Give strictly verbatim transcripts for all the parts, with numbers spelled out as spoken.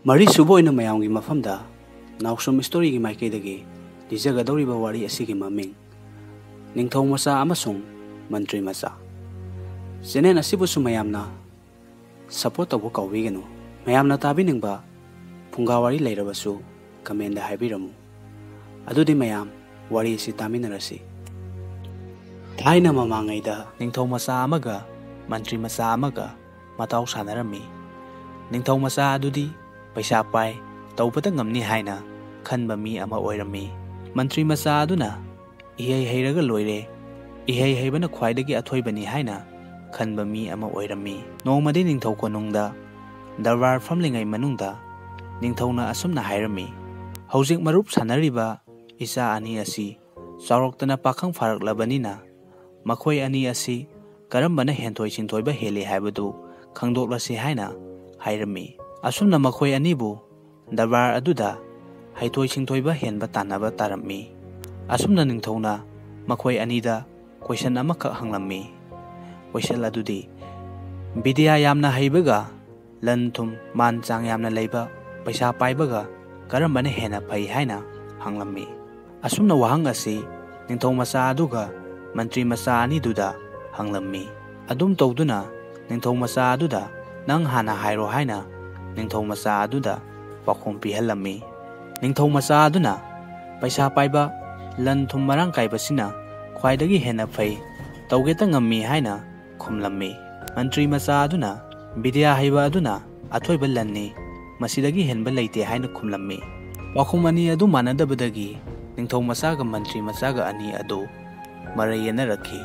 ꯃꯔꯤꯁꯨꯕ ꯑꯣꯏꯅ ꯃꯌꯥꯝꯒꯤ ꯃꯐꯝꯗ ꯅꯥꯎꯁꯨꯝ ꯁ꯭ꯇꯣꯔꯤꯒꯤ ꯃꯥꯏꯀꯩꯗꯒꯤ ꯂꯤꯖꯒꯗꯧꯔꯤꯕ ꯋꯥꯔꯤ ꯑꯁꯤꯒꯤ ꯃꯃꯤꯡ ꯅꯤꯡꯊꯧ ꯃꯆꯥ ꯑꯃꯁꯨꯡ ꯃꯟꯇ꯭ꯔꯤ ꯃꯆꯥ꯫ ꯆꯦꯅꯦꯜ ꯑꯁꯤꯕꯨꯁꯨ ꯃꯌꯥꯝꯅ ꯁꯄꯣꯔꯠ ꯇꯧꯕ ꯀꯥꯎꯕꯤꯒꯅꯨ꯫ ꯃꯌꯥꯝꯅ ꯇꯥꯕꯤꯅꯤꯡꯕ ꯐꯨꯡꯒꯥ ꯋꯥꯔꯤ ꯂꯩꯔꯕꯁꯨ ꯀꯃꯦꯟꯗ ꯍꯥꯏꯕꯤꯔꯝꯃꯨ꯫ ꯑꯗꯨꯗꯤ ꯃꯌꯥꯝ, ꯋꯥꯔꯤ ꯑꯁꯤ ꯇꯥꯃꯤꯟꯅꯔꯁꯤ꯫ ꯊꯥꯏꯅ ꯃꯃꯥꯡꯉꯩꯗ ꯅꯤꯡꯊꯧ ꯃꯆꯥ ꯑꯃꯒ ꯃꯟꯇ꯭ꯔꯤ ꯃꯆꯥ ꯑꯃꯒ ꯃꯇꯥꯎ ꯁꯥꯟꯅꯔꯝꯃꯤ꯫ ꯅꯤꯡꯊꯧ ꯃꯆꯥ ꯑꯗꯨꯗꯤ ꯄꯩꯁꯥ ꯄꯥꯏ, ꯇꯧꯕꯇ ꯉꯝꯅꯤ ꯍꯥꯏꯅ ꯈꯟꯕ ꯃꯤ ꯑꯃ ꯑꯣꯏꯔꯝꯃꯤ꯫ ꯃꯟꯇ꯭ꯔꯤ ꯃꯆꯥ ꯑꯗꯨꯅ ꯏꯍꯩ ꯍꯩꯔꯒ ꯂꯣꯏꯔꯦ, ꯏꯍꯩ ꯍꯩꯕꯅ ꯈ꯭ꯋꯥꯏꯗꯒꯤ ꯑꯊꯣꯏꯕꯅꯤ ꯍꯥꯏꯅ ꯈꯟꯕ ꯃꯤ ꯑꯃ ꯑꯣꯏꯔꯝꯃꯤ꯫ ꯅꯣꯡꯃꯗꯤ ꯅꯤꯡꯊꯧ ꯀꯣꯅꯨꯡꯗ ꯗꯔꯕꯥꯔ ꯐꯝꯂꯤꯉꯩ ꯃꯅꯨꯡꯗ ꯅꯤꯡꯊꯧꯅ ꯑꯁꯨꯝꯅ ꯍꯥꯏꯔꯝꯃꯤ, "ꯍꯧꯖꯤꯛ ꯃꯔꯨꯞ ꯁꯥꯟꯅꯔꯤꯕ ꯏꯆꯥ ꯑꯅꯤ ꯑꯁꯤ ꯆꯥꯎꯔꯛꯇꯅ ꯄꯥꯈꯪ ꯐꯥꯔꯛꯂꯕꯅꯤꯅ ꯃꯈꯣꯏ ꯑꯅꯤ ꯑꯁꯤ ꯀꯔꯝꯕꯅ ꯍꯦꯟꯊꯣꯏ ꯁꯤꯡꯊꯣꯏꯕ ꯍꯦꯜꯂꯤ ꯍꯥꯏꯕꯗꯨ ꯈꯪꯗꯣꯛꯂꯁꯤ" ꯍꯥꯏꯅ ꯍꯥꯏꯔꯝꯃꯤ꯫ ꯑꯁꯨꯝꯅ ꯃꯈꯣꯏ ꯑꯅꯤꯕꯨ ꯗꯔꯕꯥꯔ ꯑꯗꯨꯗ ꯍꯩꯊꯣꯏ ꯁꯤꯡꯊꯣꯏꯕ ꯍꯦꯟꯕ ꯇꯥꯟꯅꯕ ꯇꯥꯔꯝꯃꯤ꯫ ꯑꯁꯨꯝꯅ ꯅꯤꯡꯊꯧꯅ ꯃꯈꯣꯏ ꯑꯅꯤꯗ ꯀꯣꯏꯁꯟ ꯑꯃꯈꯛ ꯍꯪꯂꯝꯃꯤ꯫ ꯀꯣꯏꯁꯟ ꯑꯗꯨꯗꯤ, "ꯕꯤꯗ꯭ꯌꯥ ꯌꯥꯝꯅ ꯍꯩꯕꯒ ꯂꯟ ꯊꯨꯝ ꯃꯥꯟ ꯆꯥꯡ ꯌꯥꯝꯅ ꯂꯩꯕ ꯄꯩꯁꯥ ꯄꯥꯏꯕꯒ ꯀꯔꯝꯕꯅ ꯍꯦꯟꯅ ꯐꯩ?" ꯍꯥꯏꯅ ꯍꯪꯂꯝꯃꯤ꯫ ꯑꯁꯨꯝꯅ ꯋꯥꯍꯪ ꯑꯁꯤ ꯅꯤꯡꯊꯧ ꯃꯆꯥ ꯑꯗꯨꯒ ꯃꯟꯇ꯭ꯔꯤ ꯃꯆꯥ ꯑꯅꯤꯗꯨꯗ ꯍꯪꯂꯝꯃꯤ꯫ ꯑꯗꯨꯝ ꯇꯧꯗꯨꯅ ꯅꯤꯡꯊꯧ ꯃꯆꯥ ꯑꯗꯨꯗ "ꯅꯪ ꯍꯥꯟꯅ ꯍꯥꯏꯔꯣ" ꯍꯥꯏꯅ ꯅꯤꯡꯊꯧ ꯃꯆꯥ ꯑꯗꯨꯗ ꯄꯥꯎꯈꯨꯝ ꯄꯤꯍꯜꯂꯝꯃꯤ꯫ ꯅꯤꯡꯊꯧ ꯃꯆꯥ ꯑꯗꯨꯅ "ꯄꯩꯁꯥ ꯄꯥꯏꯕ, ꯂꯟ ꯊꯨꯝ ꯃꯔꯥꯡ ꯀꯥꯏꯕꯁꯤꯅ ꯈ꯭ꯋꯥꯏꯗꯒꯤ ꯍꯦꯟꯅ ꯐꯩ, ꯇꯧꯒꯦꯇ ꯉꯝꯃꯤ" ꯍꯥꯏꯅ ꯈꯨꯝꯂꯝꯃꯤ꯫ ꯃꯟꯇ꯭ꯔꯤ ꯃꯆꯥ ꯑꯗꯨꯅ "ꯕꯤꯗ꯭ꯌꯥ ꯍꯩꯕ ꯑꯗꯨꯅ ꯑꯊꯣꯏꯕ ꯂꯟꯅꯤ, ꯃꯁꯤꯗꯒꯤ ꯍꯦꯟꯕ ꯂꯩꯇꯦ" ꯍꯥꯏꯅ ꯈꯨꯝꯂꯝꯃꯤ꯫ ꯋꯥꯈꯨꯝ ꯑꯅꯤ ꯑꯗꯨ ꯃꯥꯟꯅꯗꯕꯗꯒꯤ ꯅꯤꯡꯊꯧ ꯃꯆꯥꯒ ꯃꯟꯇ꯭ꯔꯤ ꯃꯆꯥꯒ ꯑꯅꯤ ꯑꯗꯨ ꯃꯔꯩ ꯌꯦꯠꯅꯔꯛꯈꯤ꯫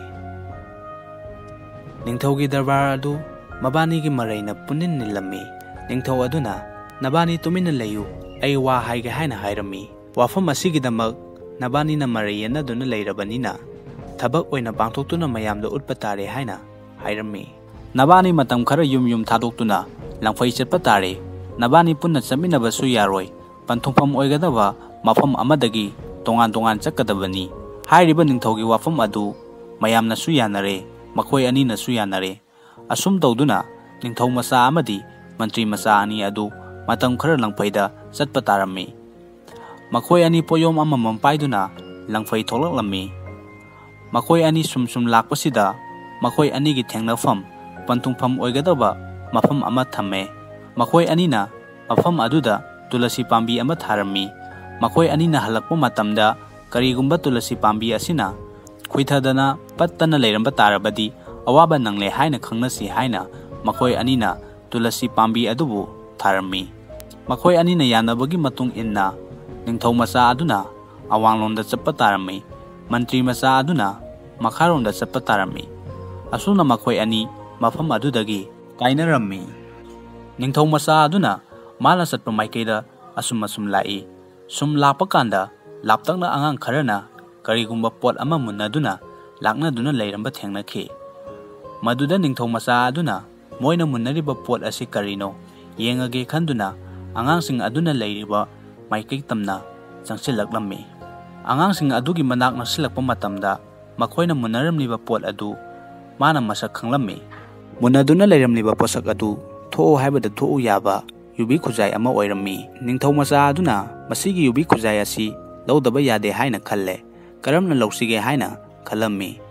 ꯅꯤꯡꯊꯧꯒꯤ ꯗꯔꯕꯥꯔ ꯑꯗꯨ ꯃꯕꯥꯅꯤꯒꯤ ꯃꯔꯩꯅ ꯄꯨꯟꯅꯤꯟ ꯅꯤꯜꯂꯝꯃꯤ꯫ ꯅꯤꯡꯊꯧ ꯑꯗꯨꯅ, "ꯅꯕꯥꯅꯤ ꯇꯨꯃꯤꯟꯅ ꯂꯩꯌꯨ, ꯑꯩ ꯋꯥ ꯍꯥꯏꯒꯦ" ꯍꯥꯏꯅ ꯍꯥꯏꯔꯝꯃꯤ꯫ "ꯋꯥꯐꯝ ꯑꯁꯤꯒꯤꯗꯃꯛ ꯅꯕꯥꯅꯤꯅ ꯃꯔꯩ ꯌꯦꯠꯅꯗꯨꯅ ꯂꯩꯔꯕꯅꯤꯅ ꯊꯕꯛ ꯑꯣꯏꯅ ꯄꯥꯡꯊꯣꯛꯇꯨꯅ ꯃꯌꯥꯝꯗ ꯎꯠꯄ ꯇꯥꯔꯦ" ꯍꯥꯏꯅ ꯍꯥꯏꯔꯝꯃꯤ꯫ "ꯅꯕꯥꯅꯤ ꯃꯇꯝ ꯈꯔ ꯌꯨꯝ ꯌꯨꯝ ꯊꯥꯗꯣꯛꯇꯨꯅ ꯂꯪꯐꯩ ꯆꯠꯄ ꯇꯥꯔꯦ꯫ ꯅꯕꯥꯅꯤ ꯄꯨꯟꯅ ꯆꯠꯃꯤꯟꯅꯕꯁꯨ ꯌꯥꯔꯣꯏ꯫ ꯄꯟꯊꯨꯡꯐꯝ ꯑꯣꯏꯒꯗꯕ ꯃꯐꯝ ꯑꯃꯗꯒꯤ ꯇꯣꯉꯥꯟ ꯇꯣꯉꯥꯟ ꯆꯠꯀꯗꯕꯅꯤ" ꯍꯥꯏꯔꯤꯕ ꯅꯤꯡꯊꯧꯒꯤ ꯋꯥꯐꯝ ꯑꯗꯨ ꯃꯌꯥꯝꯅꯁꯨ ꯌꯥꯅꯔꯦ, ꯃꯈꯣꯏ ꯑꯅꯤꯅꯁꯨ ꯌꯥꯅꯔꯦ꯫ ꯑꯁꯨꯝ ꯇꯧꯗꯨꯅ ꯅꯤꯡꯊꯧ ꯃꯆꯥ ꯑꯃꯗꯤ ꯃꯟꯇ꯭ꯔꯤ ꯃꯆꯥ ꯑꯅꯤ ꯑꯗꯨ ꯃꯇꯝ ꯈꯔ ꯂꯪꯐꯩꯗ ꯆꯠꯄ ꯇꯥꯔꯝꯃꯤ꯫ ꯃꯈꯣꯏ ꯑꯅꯤ ꯄꯣꯠꯌꯣꯝ ꯑꯃꯃꯝ ꯄꯥꯏꯗꯨꯅ ꯂꯪꯐꯩ ꯊꯣꯛꯂꯛꯂꯝꯃꯤ꯫ ꯃꯈꯣꯏ ꯑꯅꯤ ꯁꯨꯝ ꯁꯨꯝ ꯂꯥꯛꯄꯁꯤꯗ ꯃꯈꯣꯏ ꯑꯅꯤꯒꯤ ꯊꯦꯡꯅꯐꯝ, ꯄꯟꯊꯨꯡꯐꯝ ꯑꯣꯏꯒꯗꯕ ꯃꯐꯝ ꯑꯃ ꯊꯝꯃꯦ꯫ ꯃꯈꯣꯏ ꯑꯅꯤꯅ ꯃꯐꯝ ꯑꯗꯨꯗ ꯇꯨꯂꯁꯤ ꯄꯥꯝꯕꯤ ꯑꯃ ꯊꯥꯔꯝꯃꯤ꯫ ꯃꯈꯣꯏ ꯑꯅꯤꯅ ꯍꯜꯂꯛꯄ ꯃꯇꯝꯗ ꯀꯔꯤꯒꯨꯝꯕ ꯇꯨꯂꯁꯤ ꯄꯥꯝꯕꯤ ꯑꯁꯤꯅ ꯈꯨꯏꯊꯗꯅ ꯄꯠꯇꯅ ꯂꯩꯔꯝꯕ ꯇꯥꯔꯕꯗꯤ ꯑꯋꯥꯕ ꯅꯪꯂꯦ ꯍꯥꯏꯅ ꯈꯪꯅꯁꯤ ꯍꯥꯏꯅ ꯃꯈꯣꯏ ꯑꯅꯤꯅ ꯇꯨꯂꯁꯤ ꯄꯥꯝꯕꯤ ꯑꯗꯨꯕꯨ ꯊꯥꯔꯝꯃꯤ꯫ ꯃꯈꯣꯏ ꯑꯅꯤꯅ ꯌꯥꯅꯕꯒꯤ ꯃꯇꯨꯡ ꯏꯟꯅ ꯅꯤꯡꯊꯧ ꯃꯆꯥ ꯑꯗꯨꯅ ꯑꯋꯥꯡꯂꯣꯝꯗ ꯆꯠꯄ ꯇꯥꯔꯝꯃꯤ꯫ ꯃꯟꯇ꯭ꯔꯤ ꯃꯆꯥ ꯑꯗꯨꯅ ꯃꯈꯥꯔꯣꯝꯗ ꯆꯠꯄ ꯇꯥꯔꯝꯃꯤ꯫ ꯑꯁꯨꯝꯅ ꯃꯈꯣꯏ ꯑꯅꯤ ꯃꯐꯝ ꯑꯗꯨꯗꯒꯤ ꯀꯥꯏꯅꯔꯝꯃꯤ꯫ ꯅꯤꯡꯊꯧ ꯃꯆꯥ ꯑꯗꯨꯅ ꯃꯥꯅ ꯆꯠꯄ ꯃꯥꯏꯀꯩꯗ ꯑꯁꯨꯝ ꯑꯁꯨꯝ ꯂꯥꯛꯏ꯫ ꯁꯨꯝ ꯂꯥꯛꯄ ꯀꯥꯟꯗ ꯂꯥꯞꯇꯛꯅ ꯑꯉꯥꯡ ꯈꯔꯅ ꯀꯔꯤꯒꯨꯝꯕ ꯄꯣꯠ ꯑꯃ ꯃꯨꯟꯅꯗꯨꯅ ꯂꯥꯛꯅꯗꯨꯅ ꯂꯩꯔꯝꯕ ꯊꯦꯡꯅꯈꯤ꯫ ꯃꯗꯨꯗ ꯅꯤꯡꯊꯧ ꯃꯆꯥ ꯑꯗꯨꯅ ꯃꯣꯏꯅ ꯃꯨꯟꯅꯔꯤꯕ ꯄꯣꯠ ꯑꯁꯤ ꯀꯔꯤꯅꯣ ꯌꯦꯡꯉꯒꯦ ꯈꯟꯗꯨꯅ ꯑꯉꯥꯡꯁꯤꯡ ꯑꯗꯨꯅ ꯂꯩꯔꯤꯕ ꯃꯥꯏꯀꯩ ꯇꯝꯅ ꯆꯪꯁꯤꯜꯂꯛꯂꯝꯃꯤ꯫ ꯑꯉꯥꯡꯁꯤꯡ ꯑꯗꯨꯒꯤ ꯃꯅꯥꯛ ꯅꯛꯁꯤꯜꯂꯛꯄ ꯃꯇꯝꯗ ꯃꯈꯣꯏꯅ ꯃꯨꯟꯅꯔꯝꯂꯤꯕ ꯄꯣꯠ ꯑꯗꯨ ꯃꯥꯅ ꯃꯁꯛ ꯈꯪꯂꯝꯃꯤ꯫ ꯃꯨꯟꯅꯗꯨꯅ ꯂꯩꯔꯝꯂꯤꯕ ꯄꯣꯠꯁꯛ ꯑꯗꯨ ꯊꯣꯛꯎ ꯍꯥꯏꯕꯗ ꯊꯣꯛꯎ ꯌꯥꯕ ꯌꯨꯕꯤ ꯈꯨꯖꯥꯏ ꯑꯃ ꯑꯣꯏꯔꯝꯃꯤ꯫ ꯅꯤꯡꯊꯧ ꯃꯆꯥ ꯑꯗꯨꯅ ꯃꯁꯤꯒꯤ ꯌꯨꯕꯤ ꯈꯨꯖꯥꯏ ꯑꯁꯤ ꯂꯧꯗꯕ ꯌꯥꯗꯦ ꯍꯥꯏꯅ ꯈꯜꯂꯦ꯫ ꯀꯔꯝꯅ ꯂꯧꯁꯤꯒꯦ ꯍꯥꯏꯅ ꯈꯜꯂꯝꯃꯤ꯫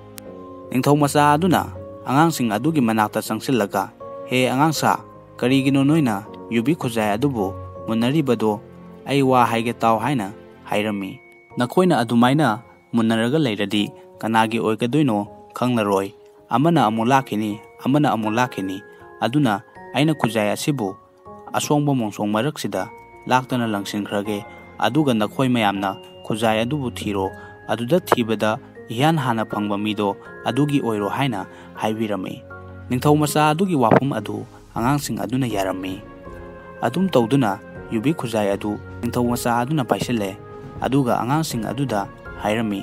ꯅꯤꯡꯊꯧ ꯃꯆꯥ ꯑꯗꯨꯅ ꯑꯉꯥꯡꯁꯤꯡ ꯑꯗꯨꯒꯤ ꯃꯅꯥꯛꯇ ꯆꯪꯁꯤꯜꯂꯒ, "ꯍꯦ ꯑꯉꯥꯡꯁꯥ, ꯀꯔꯤꯒꯤꯅꯣ ꯅꯣꯏꯅ ꯌꯨꯕꯤ ꯈꯨꯖꯥꯏ ꯑꯗꯨꯕꯨ ꯃꯨꯟꯅꯔꯤꯕꯗꯣ? ꯑꯩ ꯋꯥ ꯍꯥꯏꯒꯦ ꯇꯥꯎ" ꯍꯥꯏꯅ ꯍꯥꯏꯔꯝꯃꯤ꯫ "ꯅꯈꯣꯏꯅ ꯑꯗꯨꯃꯥꯏꯅ ꯃꯨꯟꯅꯔꯒ ꯂꯩꯔꯗꯤ ꯀꯅꯥꯒꯤ ꯑꯣꯏꯒꯗꯣꯏꯅꯣ ꯈꯪꯂꯔꯣꯏ꯫ ꯑꯃꯅ ꯑꯃꯨꯛ ꯂꯥꯛꯈꯤꯅꯤ, ꯑꯃꯅ ꯑꯃꯨꯛ ꯂꯥꯛꯈꯤꯅꯤ꯫ ꯑꯗꯨꯅ ꯑꯩꯅ ꯈꯨꯖꯥꯏ ꯑꯁꯤꯕꯨ ꯑꯁꯣꯡꯕ ꯃꯣꯡꯁꯣꯡ ꯃꯔꯛꯁꯤꯗ ꯂꯥꯛꯇꯅ ꯂꯪꯁꯤꯟꯈ꯭ꯔꯒꯦ꯫ ꯑꯗꯨꯒ ꯅꯈꯣꯏ ꯃꯌꯥꯝꯅ ꯈꯨꯖꯥꯏ ꯑꯗꯨꯕꯨ ꯊꯤꯔꯣ꯫ ꯑꯗꯨꯗ ꯊꯤꯕꯗ ꯏꯍꯥꯟ ꯍꯥꯟꯅ ꯐꯪꯕ ꯃꯤꯗꯣ ꯑꯗꯨꯒꯤ ꯑꯣꯏꯔꯣ" ꯍꯥꯏꯅ ꯍꯥꯏꯕꯤꯔꯝꯃꯤ꯫ ꯅꯤꯡꯊꯧ ꯃꯆꯥ ꯑꯗꯨꯒꯤ ꯋꯥꯐꯝ ꯑꯗꯨ ꯑꯉꯥꯡꯁꯤꯡ ꯑꯗꯨꯅ ꯌꯥꯔꯝꯃꯤ꯫ ꯑꯗꯨꯝ ꯇꯧꯗꯨꯅ ꯌꯨꯕꯤ ꯈꯨꯖꯥꯏ ꯑꯗꯨ ꯅꯤꯡꯊꯧ ꯃꯆꯥ ꯑꯗꯨꯅ ꯄꯥꯏꯁꯤꯜꯂꯦ꯫ ꯑꯗꯨꯒ ꯑꯉꯥꯡꯁꯤꯡ ꯑꯗꯨꯗ ꯍꯥꯏꯔꯝꯃꯤ,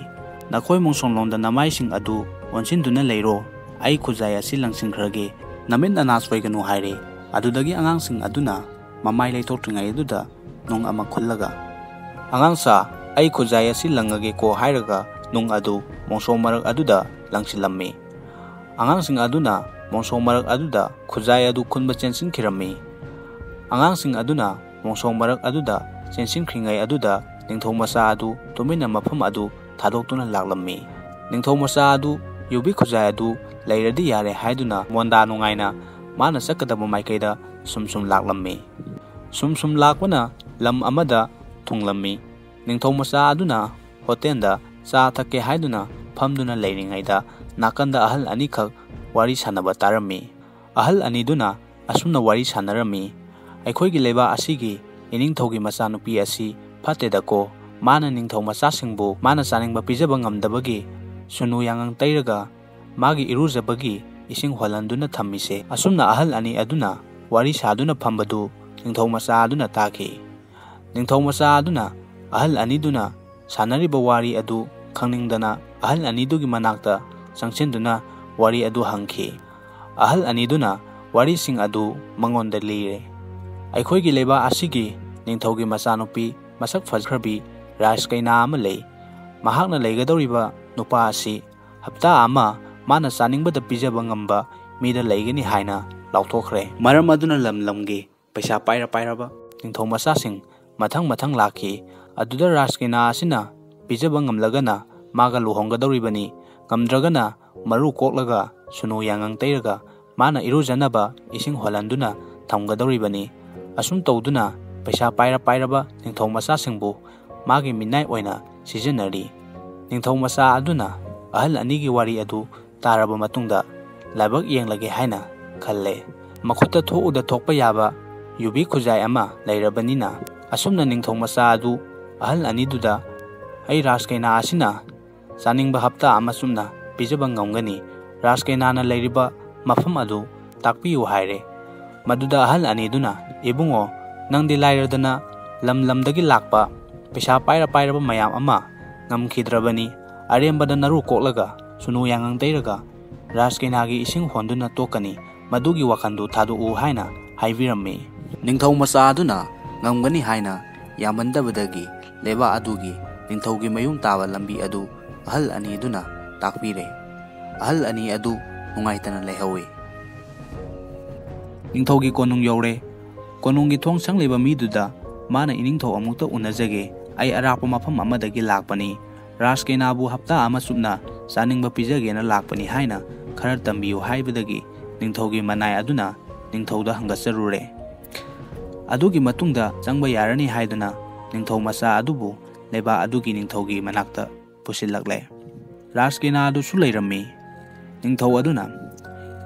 "ꯅꯈꯣꯏ ꯃꯣꯡꯁꯣꯡꯂꯣꯝꯗ ꯅꯃꯥꯏꯁꯤꯡ ꯑꯗꯨ ꯑꯣꯟꯁꯤꯟꯗꯨꯅ ꯂꯩꯔꯣ꯫ ꯑꯩ ꯈꯨꯖꯥꯏ ꯑꯁꯤ ꯂꯪꯁꯤꯟꯈ꯭ꯔꯒꯦ꯫ ꯅꯃꯤꯠ ꯅꯅꯥ ꯁꯣꯏꯒꯅꯨ" ꯍꯥꯏꯔꯦ꯫ ꯑꯗꯨꯗꯒꯤ ꯑꯉꯥꯡꯁꯤꯡ ꯑꯗꯨꯅ ꯃꯃꯥꯏ ꯂꯩꯊꯣꯛꯇ꯭ꯔꯤꯉꯩ ꯑꯗꯨꯗ ꯅꯨꯡ ꯑꯃ ꯈꯨꯜꯂꯒ, "ꯑꯉꯥꯡꯁꯥ, ꯑꯩ ꯈꯨꯖꯥꯏ ꯑꯁꯤ ꯂꯪꯉꯒꯦꯀꯣ" ꯍꯥꯏꯔꯒ ꯅꯨꯡ ꯑꯗꯨ ꯃꯣꯡꯁꯣꯡ ꯃꯔꯛ ꯑꯗꯨꯗ ꯂꯪꯁꯤꯜꯂꯝꯃꯤ꯫ ꯑꯉꯥꯡꯁꯤꯡ ꯑꯗꯨꯅ ꯃꯣꯡꯁꯣꯡ ꯃꯔꯛ ꯑꯗꯨꯗ ꯈꯨꯖꯥꯏ ꯑꯗꯨ ꯈꯨꯟꯕ ꯆꯦꯟꯁꯤꯟꯈꯤꯔꯝꯃꯤ꯫ ꯑꯉꯥꯡꯁꯤꯡ ꯑꯗꯨꯅ ꯃꯣꯡꯁꯣꯡ ꯃꯔꯛ ꯑꯗꯨꯗ ꯆꯦꯟꯁꯤꯟꯈ꯭ꯔꯤꯉꯩ ꯑꯗꯨꯗ ꯅꯤꯡꯊꯧ ꯃꯆꯥ ꯑꯗꯨ ꯇꯨꯃꯤꯟꯅ ꯃꯐꯝ ꯑꯗꯨ ꯊꯥꯗꯣꯛꯇꯨꯅ ꯂꯥꯛꯂꯝꯃꯤ꯫ ꯅꯤꯡꯊꯧ ꯃꯆꯥ ꯑꯗꯨ ꯌꯨꯕꯤ ꯈꯨꯖꯥꯏ ꯑꯗꯨ ꯂꯩꯔꯗꯤ ꯌꯥꯔꯦ ꯍꯥꯏꯗꯨꯅ ꯃꯣꯟꯗꯥ ꯅꯨꯡꯉꯥꯏꯅ ꯃꯥꯅ ꯆꯠꯀꯗꯕ ꯃꯥꯏꯀꯩꯗ ꯁꯨꯝ ꯁꯨꯝ ꯂꯥꯛꯂꯝꯃꯤ꯫ ꯁꯨꯝ ꯁꯨꯝ ꯂꯥꯛꯄꯅ ꯂꯝ ꯑꯃꯗ ꯊꯨꯡꯂꯝꯃꯤ꯫ ꯅꯤꯡꯊꯧ ꯃꯆꯥ ꯑꯗꯨꯅ ꯍꯣꯇꯦꯜꯗ ꯆꯥ ꯊꯛꯀꯦ ꯍꯥꯏꯗꯨꯅ ꯐꯝꯗꯨꯅ ꯂꯩꯔꯤꯉꯩꯗ ꯅꯥꯀꯟꯗ ꯑꯍꯜ ꯑꯅꯤꯈꯛ ꯋꯥꯔꯤ ꯁꯥꯟꯅꯕ ꯇꯥꯔꯝꯃꯤ꯫ ꯑꯍꯜ ꯑꯅꯤꯗꯨꯅ ꯑꯁꯨꯝꯅ ꯋꯥꯔꯤ ꯁꯥꯟꯅꯔꯝꯃꯤ, "ꯑꯩꯈꯣꯏꯒꯤ ꯂꯩꯕꯥꯛ ꯑꯁꯤꯒꯤ ꯏꯅꯤꯡꯊꯧꯒꯤ ꯃꯆꯥꯅꯨꯄꯤ ꯑꯁꯤ ꯐꯠꯇꯦꯗꯀꯣ꯫ ꯃꯥꯅ ꯅꯤꯡꯊꯧ ꯃꯆꯥꯁꯤꯡꯕꯨ ꯃꯥꯅ ꯆꯥꯅꯤꯡꯕ ꯄꯤꯖꯕ ꯉꯝꯗꯕꯒꯤ ꯁꯨꯅꯨ ꯌꯥꯉꯪ ꯇꯩꯔꯒ ꯃꯥꯒꯤ ꯏꯔꯨꯖꯕꯒꯤ ꯏꯁꯤꯡ ꯍꯣꯜꯍꯟꯗꯨꯅ ꯊꯝꯃꯤꯁꯦ?" ꯑꯁꯨꯝꯅ ꯑꯍꯜ ꯑꯅꯤ ꯑꯗꯨꯅ ꯋꯥꯔꯤ ꯁꯥꯗꯨꯅ ꯐꯝꯕꯗꯨ ꯅꯤꯡꯊꯧ ꯃꯆꯥ ꯑꯗꯨꯅ ꯇꯥꯈꯤ꯫ ꯅꯤꯡꯊꯧ ꯃꯆꯥ ꯑꯗꯨꯅ ꯑꯍꯜ ꯑꯅꯤꯗꯨꯅ ꯁꯥꯟꯅꯔꯤꯕ ꯋꯥꯔꯤ ꯑꯗꯨ ꯈꯪꯅꯤꯡꯗꯅ ꯑꯍꯜ ꯑꯅꯤꯗꯨꯒꯤ ꯃꯅꯥꯛꯇ ꯆꯪꯁꯤꯟꯗꯨꯅ ꯋꯥꯔꯤ ꯑꯗꯨ ꯍꯪꯈꯤ꯫ ꯑꯍꯜ ꯑꯅꯤꯗꯨꯅ ꯋꯥꯔꯤꯁꯤꯡ ꯑꯗꯨ ꯃꯉꯣꯟꯗ ꯂꯤꯔꯦ꯫ ꯑꯩꯈꯣꯏꯒꯤ ꯂꯩꯕꯥꯛ ꯑꯁꯤꯒꯤ ꯅꯤꯡꯊꯧꯒꯤ ꯃꯆꯥꯅꯨꯄꯤ ꯃꯁꯛ ꯐꯖꯈ꯭ꯔꯕꯤ ꯔꯥꯖ ꯀꯩꯅꯥ ꯑꯃ ꯂꯩ꯫ ꯃꯍꯥꯛꯅ ꯂꯩꯒꯗꯧꯔꯤꯕ ꯅꯨꯄꯥ ꯑꯁꯤ ꯍꯞꯇꯥ ꯑꯃ ꯃꯥꯅ ꯆꯥꯅꯤꯡꯕꯗ ꯄꯤꯖꯕ ꯉꯝꯕ ꯃꯤꯗ ꯂꯩꯒꯅꯤ ꯍꯥꯏꯅ ꯂꯥꯎꯊꯣꯛꯈ꯭ꯔꯦ꯫ ꯃꯔꯝ ꯑꯗꯨꯅ ꯂꯝ ꯂꯝꯒꯤ ꯄꯩꯁꯥ ꯄꯥꯏꯔ ꯄꯥꯏꯔꯕ ꯅꯤꯡꯊꯧ ꯃꯆꯥꯁꯤꯡ ꯃꯊꯪ ꯃꯊꯪ ꯂꯥꯛꯈꯤ꯫ ꯑꯗꯨꯗ ꯔꯥꯖ ꯀꯩꯅꯥ ꯑꯁꯤꯅ ꯄꯤꯖꯕ ꯉꯝꯂꯒꯅ ꯃꯥꯒ ꯂꯨꯍꯣꯡꯒꯗꯧꯔꯤꯕꯅꯤ, ꯉꯝꯗ꯭ꯔꯒꯅ ꯃꯔꯨ ꯀꯣꯛꯂꯒ ꯁꯨꯅꯨ ꯌꯥꯉꯪ ꯇꯩꯔꯒ ꯃꯥꯅ ꯏꯔꯨꯖꯅꯕ ꯏꯁꯤꯡ ꯍꯣꯜꯍꯟꯗꯨꯅ ꯊꯝꯒꯗꯧꯔꯤꯕꯅꯤ꯫ ꯑꯁꯨꯝ ꯇꯧꯗꯨꯅ ꯄꯩꯁꯥ ꯄꯥꯏꯔ ꯄꯥꯏꯔꯕ ꯅꯤꯡꯊꯧ ꯃꯆꯥꯁꯤꯡꯕꯨ ꯃꯥꯒꯤ ꯃꯤꯅꯥꯏ ꯑꯣꯏꯅ ꯁꯤꯖꯤꯟꯅꯔꯤ꯫ ꯅꯤꯡꯊꯧ ꯃꯆꯥ ꯑꯗꯨꯅ ꯑꯍꯜ ꯑꯅꯤꯒꯤ ꯋꯥꯔꯤ ꯑꯗꯨ ꯇꯥꯔꯕ ꯃꯇꯨꯡꯗ ꯂꯥꯏꯕꯛ ꯌꯦꯡꯂꯒꯦ ꯍꯥꯏꯅ ꯈꯜꯂꯦ꯫ ꯃꯈꯨꯠꯇ ꯊꯣꯛꯎꯗ ꯊꯣꯛꯄ ꯌꯥꯕ ꯌꯨꯕꯤ ꯈꯨꯖꯥꯏ ꯑꯃ ꯂꯩꯔꯕꯅꯤꯅ ꯑꯁꯨꯝꯅ ꯅꯤꯡꯊꯧ ꯃꯆꯥ ꯑꯗꯨ ꯑꯍꯜ ꯑꯅꯤꯗꯨꯗ "ꯑꯩ ꯔꯥꯖ ꯀꯩꯅꯥ ꯑꯁꯤꯅ ꯆꯥꯅꯤꯡꯕ ꯍꯞꯇꯥ ꯑꯃ ꯆꯨꯞꯅ ꯄꯤꯖꯕ ꯉꯝꯒꯅꯤ꯫ ꯔꯥꯖ ꯀꯩꯅꯥꯅ ꯂꯩꯔꯤꯕ ꯃꯐꯝ ꯑꯗꯨ ꯇꯥꯛꯄꯤꯌꯨ" ꯍꯥꯏꯔꯦ꯫ ꯃꯗꯨꯗ ꯑꯍꯜ ꯑꯅꯤꯗꯨꯅ, "ꯏꯕꯨꯡꯉꯣ, ꯅꯪꯗꯤ ꯂꯥꯏꯔꯗꯅ ꯂꯝ ꯂꯝꯗꯒꯤ ꯂꯥꯛꯄ ꯄꯩꯁꯥ ꯄꯥꯏꯔ ꯄꯥꯏꯔꯕ ꯃꯌꯥꯝ ꯑꯃ ꯉꯝꯈꯤꯗ꯭ꯔꯕꯅꯤ꯫ ꯑꯔꯦꯝꯕꯗ ꯅꯔꯨ ꯀꯣꯛꯂꯒ ꯁꯨꯅꯨ ꯌꯥꯉꯪ ꯇꯩꯔꯒ ꯔꯥꯖ ꯀꯩꯅꯥꯒꯤ ꯏꯁꯤꯡ ꯍꯣꯟꯗꯨꯅ ꯇꯣꯛꯀꯅꯤ꯫ ꯃꯗꯨꯒꯤ ꯋꯥꯈꯜꯗꯨ ꯊꯥꯗꯣꯛꯎ" ꯍꯥꯏꯅ ꯍꯥꯏꯕꯤꯔꯝꯃꯤ꯫ ꯅꯤꯡꯊꯧ ꯃꯆꯥ ꯑꯗꯨꯅ ꯉꯝꯒꯅꯤ ꯍꯥꯏꯅ ꯌꯥꯝꯃꯟꯗꯕꯗꯒꯤ ꯂꯩꯕꯥꯛ ꯑꯗꯨꯒꯤ ꯅꯤꯡꯊꯧꯒꯤ ꯃꯌꯨꯝ ꯇꯥꯕ ꯂꯝꯕꯤ ꯑꯗꯨ ꯑꯍꯜ ꯑꯅꯤꯗꯨꯅ ꯇꯥꯛꯄꯤꯔꯦ꯫ ꯑꯍꯜ ꯑꯅꯤ ꯑꯗꯨ ꯅꯨꯡꯉꯥꯏꯇꯅ ꯂꯩꯍꯧꯏ꯫ ꯅꯤꯡꯊꯧꯒꯤ ꯀꯣꯅꯨꯡ ꯌꯧꯔꯦ꯫ ꯀꯣꯅꯨꯡꯒꯤ ꯊꯣꯡ ꯁꯪꯂꯤꯕ ꯃꯤꯗꯨꯗ ꯃꯥꯅ ꯏꯅꯤꯡꯊꯧ ꯑꯃꯨꯛꯇ ꯎꯅꯖꯒꯦ, ꯑꯩ ꯑꯔꯥꯞꯄ ꯃꯐꯝ ꯑꯃꯗꯒꯤ ꯂꯥꯛꯄꯅꯤ, ꯔꯥꯖꯀꯦꯅꯥꯕꯨ ꯍꯞꯇꯥ ꯑꯃ ꯆꯨꯞꯅ ꯆꯥꯅꯤꯡꯕ ꯄꯤꯖꯒꯦꯅ ꯂꯥꯛꯄꯅꯤ ꯍꯥꯏꯅ ꯈꯔ ꯇꯝꯕꯤꯌꯨ ꯍꯥꯏꯕꯗꯒꯤ ꯅꯤꯡꯊꯧꯒꯤ ꯃꯅꯥꯏ ꯑꯗꯨꯅ ꯅꯤꯡꯊꯧꯗ ꯍꯪꯒꯠꯆꯔꯨꯔꯦ꯫ ꯑꯗꯨꯒꯤ ꯃꯇꯨꯡꯗ ꯆꯪꯕ ꯌꯥꯔꯅꯤ ꯍꯥꯏꯗꯨꯅ ꯅꯤꯡꯊꯧ ꯃꯆꯥ ꯑꯗꯨꯕꯨ ꯂꯩꯕꯥꯛ ꯑꯗꯨꯒꯤ ꯅꯤꯡꯊꯧꯒꯤ ꯃꯅꯥꯛꯇ ꯄꯨꯁꯤꯜꯂꯛꯂꯦ꯫ ꯔꯥꯖꯀꯦꯅꯥ ꯑꯗꯨꯁꯨ ꯂꯩꯔꯝꯃꯤ꯫ ꯅꯤꯡꯊꯧ ꯑꯗꯨꯅ,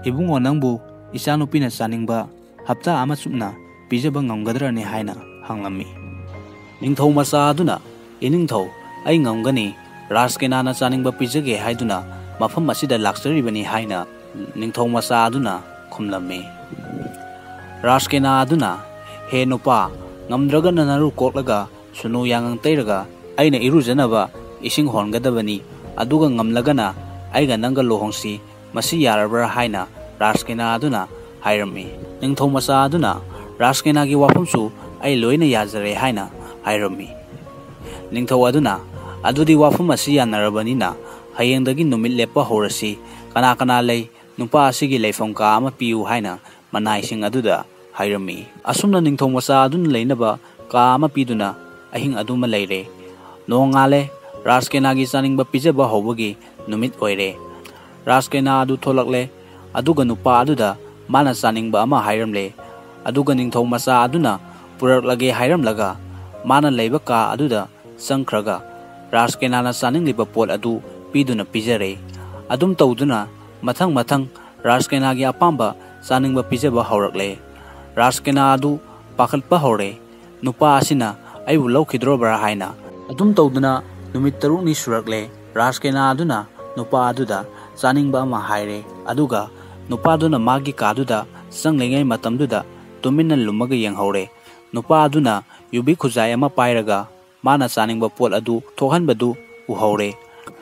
"ꯏꯕꯨꯡꯉꯣ, ꯅꯪꯕꯨ ꯏꯆꯥꯅꯨꯄꯤꯅ ꯆꯥꯅꯤꯡꯕ ꯍꯞꯇꯥ ꯑꯃ ꯆꯨꯞꯅ ꯄꯤꯖꯕ ꯉꯝꯒꯗ꯭ꯔꯅꯤ?" ꯍꯥꯏꯅ ꯍꯪꯂꯝꯃꯤ꯫ ꯅꯤꯡꯊꯧ ꯃꯆꯥ ꯑꯗꯨꯅ, "ꯏꯅꯤꯡꯊꯧ, ꯑꯩ ꯉꯝꯒꯅꯤ, ꯔꯥꯖꯀꯦꯅꯥꯅ ꯆꯥꯅꯤꯡꯕ ꯄꯤꯖꯒꯦ ꯍꯥꯏꯗꯨꯅ ꯃꯐꯝ ꯑꯁꯤꯗ ꯂꯥꯛꯆꯔꯤꯕꯅꯤ" ꯍꯥꯏꯅ ꯅꯤꯡꯊꯧ ꯃꯆꯥ ꯑꯗꯨꯅ ꯈꯨꯝꯂꯝꯃꯤ꯫ ꯔꯥꯖꯀꯦꯅꯥ ꯑꯗꯨꯅ, "ꯍꯦ ꯅꯨꯄꯥ, ꯉꯝꯗ꯭ꯔꯒꯅ ꯅꯔꯨ ꯀꯣꯛꯂꯒ ꯁꯨꯅꯨ ꯌꯥꯉꯪ ꯇꯩꯔꯒ ꯑꯩꯅ ꯏꯔꯨꯖꯅꯕ ꯏꯁꯤꯡ ꯍꯣꯟꯒꯗꯕꯅꯤ, ꯑꯗꯨꯒ ꯉꯝꯂꯒꯅ ꯑꯩꯒ ꯅꯪꯒ ꯂꯨꯍꯣꯡꯁꯤ, ꯃꯁꯤ ꯌꯥꯔꯕ꯭ꯔꯥ?" ꯍꯥꯏꯅ ꯔꯥꯖꯀꯦꯅꯥ ꯑꯗꯨꯅ ꯍꯥꯏꯔꯝꯃꯤ꯫ ꯅꯤꯡꯊꯧ ꯃꯆꯥ ꯑꯗꯨꯅ ꯔꯥꯖꯀꯦꯅꯥꯒꯤ ꯋꯥꯐꯝꯁꯨ ꯑꯩ ꯂꯣꯏꯅ ꯌꯥꯖꯔꯦ ꯍꯥꯏꯅ ꯍꯥꯏꯔꯝꯃꯤ꯫ ꯅꯤꯡꯊꯧ ꯑꯗꯨꯅ, "ꯑꯗꯨꯗꯤ ꯋꯥꯐꯝ ꯑꯁꯤ ꯌꯥꯅꯔꯕꯅꯤꯅ ꯍꯌꯦꯡꯗꯒꯤ ꯅꯨꯃꯤꯠ ꯂꯦꯞꯄ ꯍꯧꯔꯁꯤ, ꯀꯅꯥ ꯀꯅꯥ ꯂꯩ, ꯅꯨꯄꯥ ꯑꯁꯤꯒꯤ ꯂꯩꯐꯝ ꯀꯥ ꯑꯃ ꯄꯤꯌꯨ" ꯍꯥꯏꯅ ꯃꯅꯥꯏꯁꯤꯡ ꯑꯗꯨꯗ ꯍꯥꯏꯔꯝꯃꯤ꯫ ꯑꯁꯨꯝꯅ ꯅꯤꯡꯊꯧ ꯃꯆꯥ ꯑꯗꯨꯅ ꯂꯩꯅꯕ ꯀꯥ ꯑꯃ ꯄꯤꯗꯨꯅ ꯑꯍꯤꯡ ꯑꯗꯨꯃ ꯂꯩꯔꯦ꯫ ꯅꯣꯡꯉꯥꯜꯂꯦ꯫ ꯔꯥꯖꯀꯦꯅꯥꯒꯤ ꯆꯥꯅꯤꯡꯕ ꯄꯤꯖꯕ ꯍꯧꯕꯒꯤ ꯅꯨꯃꯤꯠ ꯑꯣꯏꯔꯦ꯫ ꯔꯥꯖꯀꯦꯅꯥ ꯑꯗꯨ ꯊꯣꯛꯂꯛꯂꯦ, ꯑꯗꯨꯒ ꯅꯨꯄꯥ ꯑꯗꯨꯗ ꯃꯥꯅ ꯆꯥꯅꯤꯡꯕ ꯑꯃ ꯍꯥꯏꯔꯝꯂꯦ꯫ ꯑꯗꯨꯒ ꯅꯤꯡꯊꯧ ꯃꯆꯥ ꯑꯗꯨꯅ ꯄꯨꯔꯛꯂꯒꯦ ꯍꯥꯏꯔꯝꯂꯒ ꯃꯥꯅ ꯂꯩꯕ ꯀꯥ ꯑꯗꯨꯗ ꯆꯪꯈ꯭ꯔꯒ ꯔꯥꯖꯀꯦꯅꯥꯅ ꯆꯥꯅꯤꯡꯂꯤꯕ ꯄꯣꯠ ꯑꯗꯨ ꯄꯤꯗꯨꯅ ꯄꯤꯖꯔꯦ꯫ ꯑꯗꯨꯝ ꯇꯧꯗꯨꯅ ꯃꯊꯪ ꯃꯊꯪ ꯔꯥꯖꯀꯦꯅꯥꯒꯤ ꯑꯄꯥꯝꯕ ꯆꯥꯅꯤꯡꯕ ꯄꯤꯖꯕ ꯍꯧꯔꯛꯂꯦ꯫ ꯔꯥꯖꯀꯦꯅꯥ ꯑꯗꯨ ꯄꯥꯈꯠꯄ ꯍꯧꯔꯦ, "ꯅꯨꯄꯥ ꯑꯁꯤꯅ ꯑꯩꯕꯨ ꯂꯧꯈꯤꯗ꯭ꯔꯣꯕ꯭ꯔꯥ?" ꯍꯥꯏꯅ꯫ ꯑꯗꯨꯝ ꯇꯧꯗꯨꯅ ꯅꯨꯃꯤꯠ ꯇꯔꯨꯛꯅꯤ ꯁꯨꯔꯛꯂꯦ꯫ ꯔꯥꯖꯀꯦꯅꯥ ꯑꯗꯨꯅ ꯅꯨꯄꯥ ꯑꯗꯨꯗ ꯆꯥꯅꯤꯡꯕ ꯑꯃ ꯍꯥꯏꯔꯦ, ꯑꯗꯨꯒ ꯅꯨꯄꯥꯗꯨꯅ ꯃꯥꯒꯤ ꯀꯥꯗꯨꯗ ꯆꯪꯂꯤꯉꯩ ꯃꯇꯝꯗꯨꯗ ꯇꯨꯃꯤꯟꯅ ꯂꯨꯝꯃꯒ ꯌꯦꯡꯍꯧꯔꯦ꯫ ꯅꯨꯄꯥ ꯑꯗꯨꯅ ꯌꯨꯕꯤ ꯈꯨꯖꯥꯏ ꯑꯃ ꯄꯥꯏꯔꯒ ꯃꯥꯅ ꯆꯥꯅꯤꯡꯕ ꯄꯣꯠ ꯑꯗꯨ ꯊꯣꯛꯍꯟꯕꯗꯨ ꯎꯍꯧꯔꯦ꯫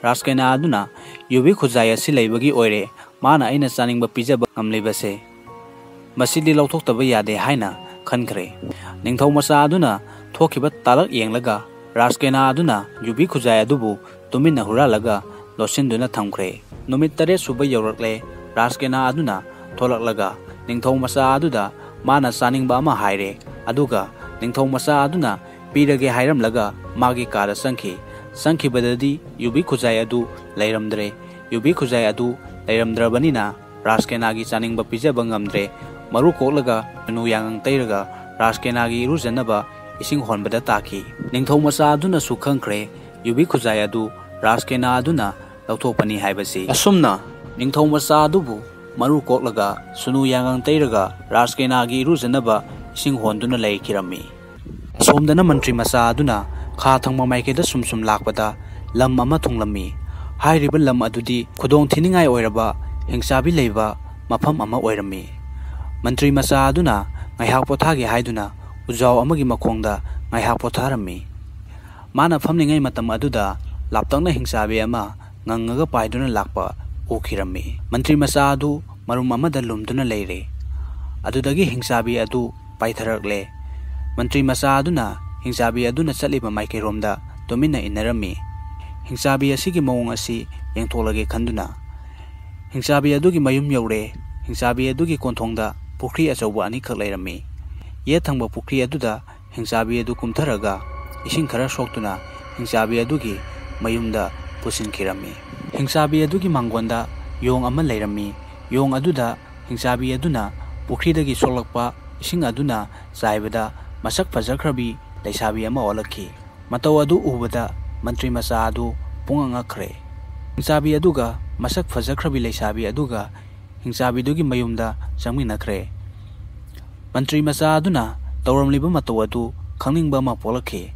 ꯔꯥꯖꯀꯦꯅꯥ ꯑꯗꯨꯅ ꯌꯨꯕꯤ ꯈꯨꯖꯥꯏ ꯑꯁꯤ ꯂꯩꯕꯒꯤ ꯑꯣꯏꯔꯦ ꯃꯥꯅ ꯑꯩꯅ ꯆꯥꯅꯤꯡꯕ ꯄꯤꯖꯕ ꯉꯝꯂꯤꯕꯁꯦ, ꯃꯁꯤꯗꯤ ꯂꯧꯊꯣꯛꯇꯕ ꯌꯥꯗꯦ ꯍꯥꯏꯅ ꯈꯟꯈ꯭ꯔꯦ꯫ ꯅꯤꯡꯊꯧ ꯃꯆꯥ ꯑꯗꯨꯅ ꯊꯣꯛꯈꯤꯕ ꯇꯥꯂꯛ ꯌꯦꯡꯂꯒ ꯔꯥꯖꯀꯦꯅꯥ ꯑꯗꯨꯅ ꯌꯨꯕꯤ ꯈꯨꯖꯥꯏ ꯑꯗꯨꯕꯨ ꯇꯨꯃꯤꯟꯅ ꯍꯨꯔꯥꯜꯂꯒ ꯂꯣꯠꯁꯤꯟꯗꯨꯅ ꯊꯝꯈ꯭ꯔꯦ꯫ ꯅꯨꯃꯤꯠ ꯇꯔꯦꯠ ꯁꯨꯕ ꯌꯧꯔꯛꯂꯦ꯫ ꯔꯥꯖꯀꯦꯅꯥ ꯑꯗꯨꯅ ꯊꯣꯛꯂꯛꯂꯒ ꯅꯤꯡꯊꯧ ꯃꯆꯥ ꯑꯗꯨꯗ ꯃꯥꯅ ꯆꯥꯅꯤꯡꯕ ꯑꯃ ꯍꯥꯏꯔꯦ, ꯑꯗꯨꯒ ꯅꯤꯡꯊꯧ ꯃꯆꯥ ꯑꯗꯨꯅ ꯄꯤꯔꯒꯦ ꯍꯥꯏꯔꯝꯂꯒ ꯃꯥꯒꯤ ꯀꯥꯗ ꯆꯪꯈꯤ꯫ ꯆꯪꯈꯤꯕꯗꯗꯤ ꯌꯨꯕꯤ ꯈꯨꯖꯥꯏ ꯑꯗꯨ ꯂꯩꯔꯝꯗ꯭ꯔꯦ꯫ ꯌꯨꯕꯤ ꯈꯨꯖꯥꯏ ꯑꯗꯨ ꯂꯩꯔꯝꯗ꯭ꯔꯕꯅꯤꯅ ꯔꯥꯖꯀꯦꯅꯥꯒꯤ ꯆꯥꯅꯤꯡꯕ ꯄꯤꯖꯕ ꯉꯝꯗ꯭ꯔꯦ꯫ ꯃꯔꯨ ꯀꯣꯛꯂꯒ ꯁꯨꯅꯨ ꯌꯥꯉꯪ ꯇꯩꯔꯒ ꯔꯥꯖꯀꯦꯅꯥꯒꯤ ꯏꯔꯨꯖꯅꯕ ꯏꯁꯤꯡ ꯍꯣꯟꯕꯗ ꯇꯥꯈꯤ꯫ ꯅꯤꯡꯊꯧ ꯃꯆꯥ ꯑꯗꯨꯅꯁꯨ ꯈꯪꯈ꯭ꯔꯦ, ꯌꯨꯕꯤ ꯈꯨꯖꯥꯏ ꯑꯗꯨ ꯔꯥꯖꯀꯦꯅꯥ ꯑꯗꯨꯅ ꯂꯧꯊꯣꯛꯄꯅꯤ ꯍꯥꯏꯕꯁꯤ꯫ ꯑꯁꯨꯝꯅ ꯅꯤꯡꯊꯧ ꯃꯆꯥ ꯑꯗꯨꯕꯨ ꯃꯔꯨ ꯀꯣꯛꯂꯒ ꯁꯨꯅꯨ ꯌꯥꯉꯪ ꯇꯩꯔꯒ ꯔꯥꯖꯀꯦꯅꯥꯒꯤ ꯏꯔꯨꯖꯅꯕ ꯏꯁꯤꯡ ꯍꯣꯟꯗꯨꯅ ꯂꯩꯈꯤꯔꯝꯃꯤ꯫ ꯑꯁꯣꯝꯗꯅ ꯃꯟꯇ꯭ꯔꯤ ꯃꯆꯥ ꯑꯗꯨꯅ ꯈꯥ ꯊꯪꯕ ꯃꯥꯏꯀꯩꯗ ꯁꯨꯝ ꯁꯨꯝ ꯂꯥꯛꯄꯗ ꯂꯝ ꯑꯃ ꯊꯨꯡꯂꯝꯃꯤ꯫ ꯍꯥꯏꯔꯤꯕ ꯂꯝ ꯑꯗꯨꯗꯤ ꯈꯨꯗꯣꯡ ꯊꯤꯅꯤꯡꯉꯥꯏ ꯑꯣꯏꯔꯕ ꯍꯤꯡꯆꯥꯕꯤ ꯂꯩꯕ ꯃꯐꯝ ꯑꯃ ꯑꯣꯏꯔꯝꯃꯤ꯫ ꯃꯟꯇ꯭ꯔꯤ ꯃꯆꯥ ꯑꯗꯨꯅ ꯉꯥꯏꯍꯥꯛ ꯄꯣꯊꯥꯒꯦ ꯍꯥꯏꯗꯨꯅ ꯎꯖꯥꯎ ꯑꯃꯒꯤ ꯃꯈꯣꯡꯗ ꯉꯥꯏꯍꯥꯛ ꯄꯣꯊꯥꯔꯝꯃꯤ꯫ ꯃꯥꯅ ꯐꯝꯂꯤꯉꯩ ꯃꯇꯝ ꯑꯗꯨꯗ ꯂꯥꯞꯇꯛꯅ ꯍꯤꯡꯆꯥꯕꯤ ꯑꯃ ꯉꯪꯉꯒ ꯄꯥꯏꯗꯨꯅ ꯂꯥꯛꯄ ꯎꯈꯤꯔꯝꯃꯤ꯫ ꯃꯟꯇ꯭ꯔꯤ ꯃꯆꯥ ꯑꯗꯨ ꯃꯔꯨꯝ ꯑꯃꯗ ꯂꯨꯝꯗꯨꯅ ꯂꯩꯔꯦ꯫ ꯑꯗꯨꯗꯒꯤ ꯍꯤꯡꯆꯥꯕꯤ ꯑꯗꯨ ꯄꯥꯏꯊꯔꯛꯂꯦ꯫ ꯃꯟꯇ꯭ꯔꯤ ꯃꯆꯥ ꯑꯗꯨꯅ ꯍꯤꯡꯆꯥꯕꯤ ꯑꯗꯨꯅ ꯆꯠꯂꯤꯕ ꯃꯥꯏꯀꯩꯔꯣꯝꯗ ꯇꯨꯃꯤꯟꯅ ꯏꯟꯅꯔꯝꯃꯤ꯫ ꯍꯤꯡꯆꯥꯕꯤ ꯑꯁꯤꯒꯤ ꯃꯑꯣꯡ ꯑꯁꯤ ꯌꯦꯡꯊꯣꯛꯂꯒꯦ ꯈꯟꯗꯨꯅ꯫ ꯍꯤꯡꯆꯥꯕꯤ ꯑꯗꯨꯒꯤ ꯃꯌꯨꯝ ꯌꯧꯔꯦ꯫ ꯍꯤꯡꯆꯥꯕꯤ ꯑꯗꯨꯒꯤ ꯀꯣꯟꯊꯣꯡꯗ ꯄꯨꯈ꯭ꯔꯤ ꯑꯆꯧꯕ ꯑꯅꯤꯈꯛ ꯂꯩꯔꯝꯃꯤ꯫ ꯌꯦꯠ ꯊꯪꯕ ꯄꯨꯈ꯭ꯔꯤ ꯑꯗꯨꯗ ꯍꯤꯡꯆꯥꯕꯤ ꯑꯗꯨ ꯀꯨꯝꯊꯔꯒ ꯏꯁꯤꯡ ꯈꯔ ꯁꯣꯛꯇꯨꯅ ꯍꯤꯡꯆꯥꯕꯤ ꯑꯗꯨꯒꯤ ꯃꯌꯨꯝꯗ ꯄꯨꯁꯤꯟꯈꯤꯔꯝꯃꯤ꯫ ꯍꯤꯡꯆꯥꯕꯤ ꯑꯗꯨꯒꯤ ꯃꯥꯡꯒꯣꯟꯗ ꯌꯣꯡ ꯑꯃ ꯂꯩꯔꯝꯃꯤ꯫ ꯌꯣꯡ ꯑꯗꯨꯗ ꯍꯤꯡꯆꯥꯕꯤ ꯑꯗꯨꯅ ꯄꯨꯈ꯭ꯔꯤꯗꯒꯤ ꯁꯣꯛꯂꯛꯄ ꯏꯁꯤꯡ ꯑꯗꯨꯅ ꯆꯥꯏꯕꯗ ꯃꯁꯛ ꯐꯖꯈ꯭ꯔꯕꯤ ꯂꯩꯁꯥꯕꯤ ꯑꯃ ꯑꯣꯜꯂꯛꯈꯤ꯫ ꯃꯇꯧ ꯑꯗꯨ ꯎꯕꯗ ꯃꯟꯇ꯭ꯔꯤ ꯃꯆꯥ ꯑꯗꯨ ꯄꯨꯡꯉꯛ ꯉꯛꯈ꯭ꯔꯦ꯫ ꯍꯤꯡꯆꯥꯕꯤ ꯑꯗꯨꯒ ꯃꯁꯛ ꯐꯖꯈ꯭ꯔꯕꯤ ꯂꯩꯁꯥꯕꯤ ꯑꯗꯨꯒ ꯍꯤꯡꯆꯥꯕꯤꯗꯨꯒꯤ ꯃꯌꯨꯝꯗ ꯆꯪꯃꯤꯟꯅꯈ꯭ꯔꯦ꯫ ꯃꯟꯇ꯭ꯔꯤ ꯃꯆꯥ ꯑꯗꯨꯅ ꯇꯧꯔꯝꯂꯤꯕ ꯃꯇꯧ ꯑꯗꯨ ꯈꯪꯅꯤꯡꯕ ꯑꯃ ꯄꯣꯛꯂꯛꯈꯤ꯫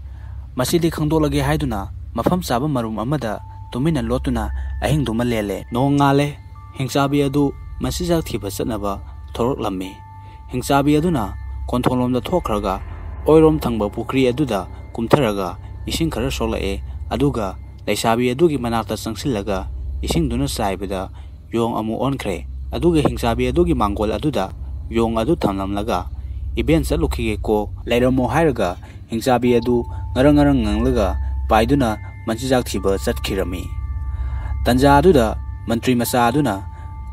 ꯃꯁꯤꯗꯤ ꯈꯪꯗꯣꯛꯂꯒꯦ ꯍꯥꯏꯗꯨꯅ ꯃꯐꯝ ꯆꯥꯕ ꯃꯔꯨꯝ ꯑꯃꯗ ꯇꯨꯃꯤꯟꯅ ꯂꯣꯠꯇꯨꯅ ꯑꯍꯤꯡꯗꯨꯃ ꯂꯦꯜꯂꯦ꯫ ꯅꯣꯡꯉꯥꯜꯂꯦ꯫ ꯍꯤꯡꯆꯥꯕꯤ ꯑꯗꯨ ꯃꯆꯤꯟꯖꯥꯛ ꯊꯤꯕ ꯆꯠꯅꯕ ꯊꯣꯔꯛꯂꯝꯃꯤ꯫ ꯍꯤꯡꯆꯥꯕꯤ ꯑꯗꯨꯅ ꯀꯣꯟꯊꯣꯡꯂꯣꯝꯗ ꯊꯣꯛꯈ꯭ꯔꯒ ꯑꯣꯏꯔꯣꯝ ꯊꯪꯕ ꯄꯨꯈ꯭ꯔꯤ ꯑꯗꯨꯗ ꯀꯨꯝꯊꯔꯒ ꯏꯁꯤꯡ ꯈꯔ ꯁꯣꯛꯂꯛꯑꯦ꯫ ꯑꯗꯨꯒ ꯂꯩꯁꯥꯕꯤ ꯑꯗꯨꯒꯤ ꯃꯅꯥꯛꯇ ꯆꯪꯁꯤꯜꯂꯒ ꯏꯁꯤꯡꯗꯨꯅ ꯆꯥꯏꯕꯗ ꯌꯣꯡ ꯑꯃꯨꯛ ꯑꯣꯟꯈ꯭ꯔꯦ꯫ ꯑꯗꯨꯒ ꯍꯤꯡꯆꯥꯕꯤ ꯑꯗꯨꯒꯤ ꯃꯥꯡꯒꯣꯜ ꯑꯗꯨꯗ ꯌꯣꯡ ꯑꯗꯨ ꯊꯝꯂꯝꯂꯒ, "ꯏꯕꯦꯟ, ꯆꯠꯂꯨꯈꯤꯒꯦꯀꯣ, ꯂꯩꯔꯝꯃꯣ" ꯍꯥꯏꯔꯒ ꯍꯤꯡꯆꯥꯕꯤ ꯑꯗꯨ ꯉꯔꯪ ꯉꯔꯪ ꯉꯪꯂꯒ ꯄꯥꯏꯗꯨꯅ ꯃꯆꯤꯟꯖꯥꯛ ꯊꯤꯕ ꯆꯠꯈꯤꯔꯝꯃꯤ꯫ ꯇꯟꯖꯥ ꯑꯗꯨꯗ ꯃꯟꯇ꯭ꯔꯤ ꯃꯆꯥ ꯑꯗꯨꯅ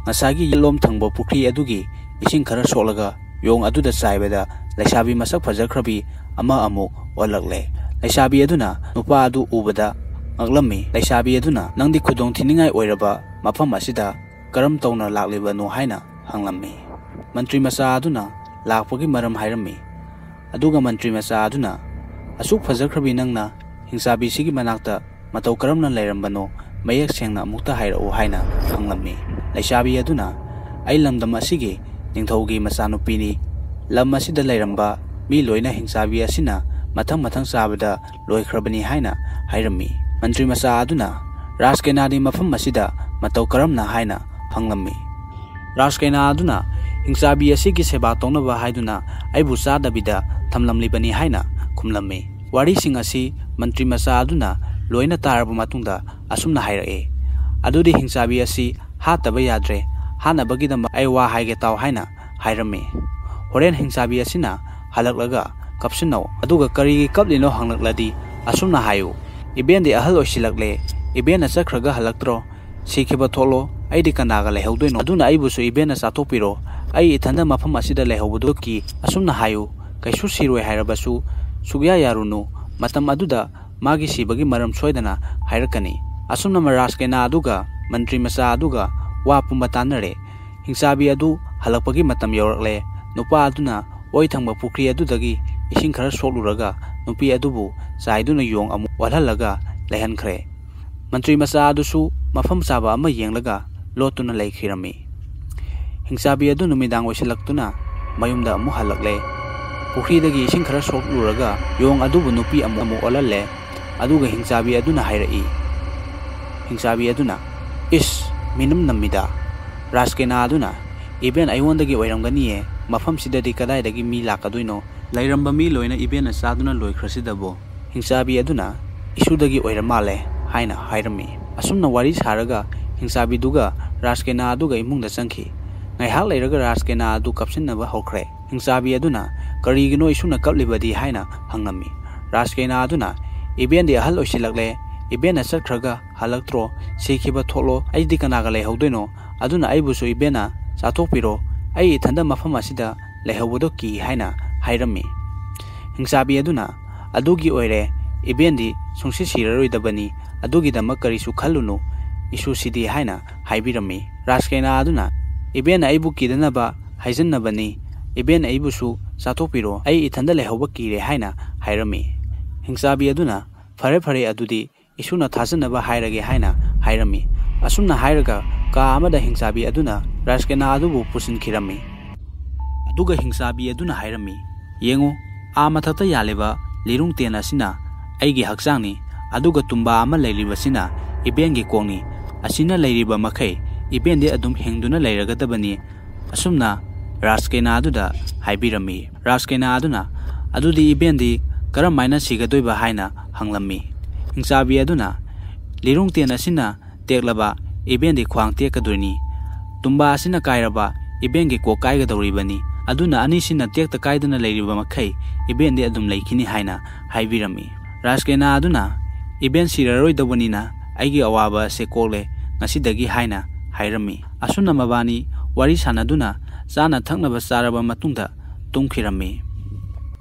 ꯉꯁꯥꯏꯒꯤ ꯌꯦꯠꯂꯣꯝ ꯊꯪꯕ ꯄꯨꯈ꯭ꯔꯤ ꯑꯗꯨꯒꯤ ꯏꯁꯤꯡ ꯈꯔ ꯁꯣꯛꯂꯒ ꯌꯣꯡ ꯑꯗꯨꯗ ꯆꯥꯏꯕꯗ ꯂꯩꯁꯥꯕꯤ ꯃꯁꯛ ꯐꯖꯈ꯭ꯔꯕꯤ ꯑꯃ ꯑꯃꯨꯛ ꯑꯣꯜꯂꯛꯂꯦ꯫ ꯂꯩꯁꯥꯕꯤ ꯑꯗꯨꯅ ꯅꯨꯄꯥ ꯑꯗꯨ ꯎꯕꯗ ꯉꯛꯂꯝꯃꯤ꯫ ꯂꯩꯁꯥꯕꯤ ꯑꯗꯨꯅ, "ꯅꯪꯗꯤ ꯈꯨꯗꯣꯡ ꯊꯤꯅꯤꯡꯉꯥꯏ ꯑꯣꯏꯔꯕ ꯃꯐꯝ ꯑꯁꯤꯗ ꯀꯔꯝ ꯇꯧꯅ ꯂꯥꯛꯂꯤꯕꯅꯣ?" ꯍꯥꯏꯅ ꯍꯪꯂꯝꯃꯤ꯫ ꯃꯟꯇ꯭ꯔꯤ ꯃꯆꯥ ꯑꯗꯨꯅ ꯂꯥꯛꯄꯒꯤ ꯃꯔꯝ ꯍꯥꯏꯔꯝꯃꯤ꯫ ꯑꯗꯨꯒ ꯃꯟꯇ꯭ꯔꯤ ꯃꯆꯥ ꯑꯗꯨꯅ, "ꯑꯁꯨꯛ ꯐꯖꯈ꯭ꯔꯕꯤ ꯅꯪꯅ ꯍꯤꯡꯆꯥꯕꯤꯁꯤꯒꯤ ꯃꯅꯥꯛꯇ ꯃꯇꯧ ꯀꯔꯝꯅ ꯂꯩꯔꯝꯕꯅꯣ ꯃꯌꯦꯛ ꯁꯦꯡꯅ ꯑꯃꯨꯛꯇ ꯍꯥꯏꯔꯛꯎ" ꯍꯥꯏꯅ ꯍꯪꯂꯝꯃꯤ꯫ ꯂꯩꯁꯥꯕꯤ ꯑꯗꯨꯅ, "ꯑꯩ ꯂꯝꯗꯝ ꯑꯁꯤꯒꯤ ꯅꯤꯡꯊꯧꯒꯤ ꯃꯆꯥꯅꯨꯄꯤꯅꯤ꯫ ꯂꯝ ꯑꯁꯤꯗ ꯂꯩꯔꯝꯕ ꯃꯤ ꯂꯣꯏꯅ ꯍꯤꯡꯆꯥꯕꯤ ꯑꯁꯤꯅ ꯃꯊꯪ ꯃꯊꯪ ꯆꯥꯕꯗ ꯂꯣꯏꯈ꯭ꯔꯕꯅꯤ" ꯍꯥꯏꯅ ꯍꯥꯏꯔꯝꯃꯤ꯫ ꯃꯟꯇ꯭ꯔꯤ ꯃꯆꯥ ꯑꯗꯨꯅ, "ꯔꯥꯖꯀꯦꯅꯥꯗꯤ ꯃꯐꯝ ꯑꯁꯤꯗ ꯃꯇꯧ ꯀꯔꯝꯅ?" ꯍꯥꯏꯅ ꯍꯪꯂꯝꯃꯤ꯫ ꯔꯥꯖꯀꯦꯅꯥ ꯑꯗꯨꯅ, "ꯍꯤꯡꯆꯥꯕꯤ ꯑꯁꯤꯒꯤ ꯁꯦꯕꯥ ꯇꯧꯅꯕ ꯍꯥꯏꯗꯨꯅ ꯑꯩꯕꯨ ꯆꯥꯗꯕꯤꯗ ꯊꯝꯂꯝꯂꯤꯕꯅꯤ" ꯍꯥꯏꯅ ꯈꯨꯝꯂꯝꯃꯤ꯫ ꯋꯥꯔꯤꯁꯤꯡ ꯑꯁꯤ ꯃꯟꯇ꯭ꯔꯤ ꯃꯆꯥ ꯑꯗꯨꯅ ꯂꯣꯏꯅ ꯇꯥꯔꯕ ꯃꯇꯨꯡꯗ ꯑꯁꯨꯝꯅ ꯍꯥꯏꯔꯛꯏ, "ꯑꯗꯨꯗꯤ ꯍꯤꯡꯆꯥꯕꯤ ꯑꯁꯤ ꯍꯥꯠꯇꯕ ꯌꯥꯗ꯭ꯔꯦ꯫ ꯍꯥꯠꯅꯕꯒꯤꯗꯃꯛ ꯑꯩ ꯋꯥ ꯍꯥꯏꯒꯦ ꯇꯥꯎ" ꯍꯥꯏꯅ ꯍꯥꯏꯔꯝꯃꯤ꯫ "ꯍꯣꯔꯦꯟ ꯍꯤꯡꯆꯥꯕꯤ ꯑꯁꯤꯅ ꯍꯜꯂꯛꯂꯒ ꯀꯞꯁꯤꯟꯅꯧ꯫ ꯑꯗꯨꯒ ꯀꯔꯤꯒꯤ ꯀꯞꯂꯤꯅꯣ ꯍꯪꯂꯛꯂꯗꯤ ꯑꯁꯨꯝꯅ ꯍꯥꯏꯌꯨ, 'ꯏꯕꯦꯟꯗꯤ ꯑꯍꯜ ꯑꯣꯏꯁꯤꯜꯂꯛꯂꯦ, ꯏꯕꯦꯟꯅ ꯆꯠꯈ꯭ꯔꯒ ꯍꯜꯂꯛꯇ꯭ꯔꯣ? ꯁꯤꯈꯤꯕ ꯊꯣꯛꯂꯣ, ꯑꯩꯗꯤ ꯀꯅꯥꯒ ꯂꯩꯍꯧꯗꯣꯏꯅꯣ? ꯑꯗꯨꯅ ꯑꯩꯕꯨꯁꯨ ꯏꯕꯦꯟꯅ ꯆꯥꯊꯣꯛꯄꯤꯔꯣ꯫ ꯑꯩ ꯏꯊꯟꯗ ꯃꯐꯝ ꯑꯁꯤꯗ ꯂꯩꯍꯧꯕꯗꯨ ꯀꯤ"꯫ ꯑꯁꯨꯝꯅ ꯍꯥꯏꯌꯨ, "ꯀꯩꯁꯨ ꯁꯤꯔꯣꯏ ꯍꯥꯏꯔꯕꯁꯨ ꯁꯨꯛꯌꯥ ꯌꯥꯔꯨꯅꯨ꯫ ꯃꯇꯝ ꯑꯗꯨꯗ ꯃꯥꯒꯤ ꯁꯤꯕꯒꯤ ꯃꯔꯝ ꯁꯣꯏꯗꯅ ꯍꯥꯏꯔꯛꯀꯅꯤ"꯫ ꯑꯁꯨꯝꯅ ꯔꯥꯖꯀꯦꯅꯥ ꯑꯗꯨꯒ ꯃꯟꯇ꯭ꯔꯤ ꯃꯆꯥ ꯑꯗꯨꯒ ꯋꯥ ꯄꯨꯝꯕ ꯇꯥꯟꯅꯔꯦ꯫ ꯍꯤꯡꯆꯥꯕꯤ ꯑꯗꯨ ꯍꯜꯂꯛꯄꯒꯤ ꯃꯇꯝ ꯌꯧꯔꯛꯂꯦ꯫ ꯅꯨꯄꯥ ꯑꯗꯨꯅ ꯑꯣꯏ ꯊꯪꯕ ꯄꯨꯈ꯭ꯔꯤ ꯑꯗꯨꯗꯒꯤ ꯏꯁꯤꯡ ꯈꯔ ꯁꯣꯛꯂꯨꯔꯒ ꯅꯨꯄꯤ ꯑꯗꯨꯕꯨ ꯆꯥꯏꯗꯨꯅ ꯌꯣꯡ ꯑꯃꯨꯛ ꯑꯣꯜꯍꯜꯂꯒ ꯂꯩꯍꯟꯈ꯭ꯔꯦ꯫ ꯃꯟꯇ꯭ꯔꯤ ꯃꯆꯥ ꯑꯗꯨꯁꯨ ꯃꯐꯝ ꯆꯥꯕ ꯑꯃ ꯌꯦꯡꯂꯒ ꯂꯣꯠꯇꯨꯅ ꯂꯩꯈꯤꯔꯝꯃꯤ꯫ ꯍꯤꯡꯆꯥꯕꯤ ꯑꯗꯨ ꯅꯨꯃꯤꯗꯥꯡ ꯑꯣꯏꯁꯤꯜꯂꯛꯇꯨꯅ ꯃꯌꯨꯝꯗ ꯑꯃꯨꯛ ꯍꯜꯂꯛꯂꯦ꯫ ꯄꯨꯈ꯭ꯔꯤꯗꯒꯤ ꯏꯁꯤꯡ ꯈꯔ ꯁꯣꯛꯂꯨꯔꯒ ꯌꯣꯡ ꯑꯗꯨꯕꯨ ꯅꯨꯄꯤ ꯑꯃꯨꯛ ꯑꯃꯨꯛ ꯑꯣꯜꯍꯜꯂꯦ꯫ ꯑꯗꯨꯒ ꯍꯤꯡꯆꯥꯕꯤ ꯑꯗꯨꯅ ꯍꯥꯏꯔꯛꯏ, ꯍꯤꯡꯆꯥꯕꯤ ꯑꯗꯨꯅ, "ꯏꯁ, ꯃꯤꯅꯝ ꯅꯝꯃꯤꯗ"꯫ ꯔꯥꯖꯀꯦꯅꯥ ꯑꯗꯨꯅ, "ꯏꯕꯦꯟ, ꯑꯩꯉꯣꯟꯗꯒꯤ ꯑꯣꯏꯔꯝꯒꯅꯤꯌꯦ, ꯃꯐꯝꯁꯤꯗꯗꯤ ꯀꯗꯥꯏꯗꯒꯤ ꯃꯤ ꯂꯥꯛꯀꯗꯣꯏꯅꯣ? ꯂꯩꯔꯝꯕ ꯃꯤ ꯂꯣꯏꯅ ꯏꯕꯦꯟꯅ ꯆꯥꯗꯨꯅ ꯂꯣꯏꯈ꯭ꯔꯁꯤꯗꯕꯣ"꯫ ꯍꯤꯡꯆꯥꯕꯤ ꯑꯗꯨꯅ, "ꯏꯁꯨꯗꯒꯤ ꯑꯣꯏꯔ ꯃꯥꯜꯂꯦ" ꯍꯥꯏꯅ ꯍꯥꯏꯔꯝꯃꯤ꯫ ꯑꯁꯨꯝꯅ ꯋꯥꯔꯤ ꯁꯥꯔꯒ ꯍꯤꯡꯆꯥꯕꯤꯗꯨꯒ ꯔꯥꯖꯀꯦꯅꯥ ꯑꯗꯨꯒ ꯏꯃꯨꯡꯗ ꯆꯪꯈꯤ꯫ ꯉꯥꯏꯍꯥꯛ ꯂꯩꯔꯒ ꯔꯥꯖꯀꯦꯅꯥ ꯑꯗꯨ ꯀꯞꯁꯤꯟꯅꯕ ꯍꯧꯈ꯭ꯔꯦ꯫ ꯍꯤꯡꯆꯥꯕꯤ ꯑꯗꯨꯅ, "ꯀꯔꯤꯒꯤꯅꯣ ꯏꯁꯨꯅ ꯀꯞꯂꯤꯕꯗꯤ?" ꯍꯥꯏꯅ ꯍꯪꯂꯝꯃꯤ꯫ ꯔꯥꯖꯀꯦꯅꯥ ꯑꯗꯨꯅ, "ꯏꯕꯦꯟꯗꯤ ꯑꯍꯜ ꯑꯣꯏꯁꯤꯜꯂꯛꯂꯦ, ꯏꯕꯦꯟꯅ ꯆꯠꯈ꯭ꯔꯒ ꯍꯜꯂꯛꯇ꯭ꯔꯣ? ꯁꯤꯈꯤꯕ ꯊꯣꯛꯂꯣ, ꯑꯩꯗꯤ ꯀꯅꯥꯒ ꯂꯩꯍꯧꯗꯣꯏꯅꯣ? ꯑꯗꯨꯅ ꯑꯩꯕꯨꯁꯨ ꯏꯕꯦꯟꯅ ꯆꯥꯊꯣꯛꯄꯤꯔꯣ, ꯑꯩ ꯏꯊꯟꯗ ꯃꯐꯝ ꯑꯁꯤꯗ ꯂꯩꯍꯧꯕꯗꯣ ꯀꯤ ꯍꯥꯏꯅ ꯍꯥꯏꯔꯝꯃꯤ꯫ ꯍꯤꯡꯆꯥꯕꯤ ꯑꯗꯨꯅ, "ꯑꯗꯨꯒꯤ ꯑꯣꯏꯔꯦ, ꯏꯕꯦꯟꯗꯤ ꯁꯨꯡꯁꯤ ꯁꯤꯔꯔꯣꯏꯗꯕꯅꯤ, ꯑꯗꯨꯒꯤꯗꯃꯛ ꯀꯔꯤꯁꯨ ꯈꯜꯂꯨꯅꯨ, ꯏꯁꯨꯁꯤꯗꯤ" ꯍꯥꯏꯅ ꯍꯥꯏꯕꯤꯔꯝꯃꯤ꯫ ꯔꯥꯖꯀꯩꯅꯥ ꯑꯗꯨꯅ, "ꯏꯕꯦꯟꯅ ꯑꯩꯕꯨ ꯀꯤꯗꯅꯕ ꯍꯥꯏꯖꯟꯅꯕꯅꯤ, ꯏꯕꯦꯟ ꯑꯩꯕꯨꯁꯨ ꯆꯥꯊꯣꯛꯄꯤꯔꯣ, ꯑꯩ ꯏꯊꯟꯗ ꯂꯩꯍꯧꯕ ꯀꯤꯔꯦ" ꯍꯥꯏꯅ ꯍꯥꯏꯔꯝꯃꯤ꯫ ꯍꯤꯡꯆꯥꯕꯤ ꯑꯗꯨꯅ, "ꯐꯔꯦ ꯐꯔꯦ, ꯑꯗꯨꯗꯤ ꯏꯁꯨꯅ ꯊꯥꯖꯅꯕ ꯍꯥꯏꯔꯒꯦ" ꯍꯥꯏꯅ ꯍꯥꯏꯔꯝꯃꯤ꯫ ꯑꯁꯨꯝꯅ ꯍꯥꯏꯔꯒ ꯀꯥ ꯑꯃꯗ ꯍꯤꯡꯆꯥꯕꯤ ꯑꯗꯨꯅ ꯔꯥꯖꯀꯩꯅꯥ ꯑꯗꯨꯕꯨ ꯄꯨꯁꯤꯟꯈꯤꯔꯝꯃꯤ꯫ ꯑꯗꯨꯒ ꯍꯤꯡꯆꯥꯕꯤ ꯑꯗꯨꯅ ꯍꯥꯏꯔꯝꯃꯤ, "ꯌꯦꯡꯉꯨ, ꯑꯥ ꯃꯊꯛꯇ ꯌꯥꯜꯂꯤꯕ ꯂꯤꯔꯨꯡ ꯇꯦꯟ ꯑꯁꯤꯅ ꯑꯩꯒꯤ ꯍꯛꯆꯥꯡꯅꯤ, ꯑꯗꯨꯒ ꯇꯨꯝꯕꯥ ꯑꯃ ꯂꯩꯔꯤꯕꯁꯤꯅ ꯏꯕꯦꯟꯒꯤ ꯀꯣꯛꯅꯤ꯫ ꯑꯁꯤꯅ ꯂꯩꯔꯤꯕ ꯃꯈꯩ ꯏꯕꯦꯟꯗꯤ ꯑꯗꯨꯝ ꯍꯤꯡꯗꯨꯅ ꯂꯩꯔꯒꯗꯕꯅꯤ"꯫ ꯑꯁꯨꯝꯅ ꯔꯥꯖꯀꯩꯅꯥ ꯑꯗꯨꯗ ꯍꯥꯏꯕꯤꯔꯝꯃꯤ꯫ ꯔꯥꯖꯀꯩꯅꯥ ꯑꯗꯨꯅ, "ꯑꯗꯨꯗꯤ ꯏꯕꯦꯟꯗꯤ ꯀꯔꯝ ꯍꯥꯏꯅ ꯁꯤꯒꯗꯣꯏꯕ?" ꯍꯥꯏꯅ ꯍꯪꯂꯝꯃꯤ꯫ ꯍꯤꯡꯆꯥꯕꯤ ꯑꯗꯨꯅ, "ꯂꯤꯔꯨꯡ ꯇꯦꯟ ꯑꯁꯤꯅ ꯇꯦꯛꯂꯕ ꯏꯕꯦꯟꯗꯤ ꯈ꯭ꯋꯥꯡ ꯇꯦꯛꯀꯗꯣꯏꯅꯤ꯫ ꯇꯨꯝꯕꯥ ꯑꯁꯤꯅ ꯀꯥꯏꯔꯕ ꯏꯕꯦꯟꯒꯤ ꯀꯣꯛ ꯀꯥꯏꯒꯗꯧꯔꯤꯕꯅꯤ꯫ ꯑꯗꯨꯅ ꯑꯅꯤꯁꯤꯅ ꯇꯦꯛꯇ ꯀꯥꯏꯗꯅ ꯂꯩꯔꯤꯕ ꯃꯈꯩ ꯏꯕꯦꯟꯗꯤ ꯑꯗꯨꯝ ꯂꯩꯈꯤꯅꯤ" ꯍꯥꯏꯅ ꯍꯥꯏꯕꯤꯔꯝꯃꯤ꯫ ꯔꯥꯖꯀꯩꯅꯥ ꯑꯗꯨꯅ, "ꯏꯕꯦꯟ ꯁꯤꯔꯔꯣꯏꯗꯧꯕꯅꯤꯅ ꯑꯩꯒꯤ ꯑꯋꯥꯕ ꯑꯁꯦ ꯀꯣꯛꯂꯦ ꯉꯁꯤꯗꯒꯤ" ꯍꯥꯏꯅ ꯍꯥꯏꯔꯝꯃꯤ꯫ ꯑꯁꯨꯝꯅ ꯃꯕꯥꯅꯤ ꯋꯥꯔꯤ ꯁꯥꯟꯅꯗꯨꯅ ꯆꯥꯅ ꯊꯛꯅꯕ ꯆꯥꯔꯕ ꯃꯇꯨꯡꯗ ꯇꯨꯝꯈꯤꯔꯝꯃꯤ꯫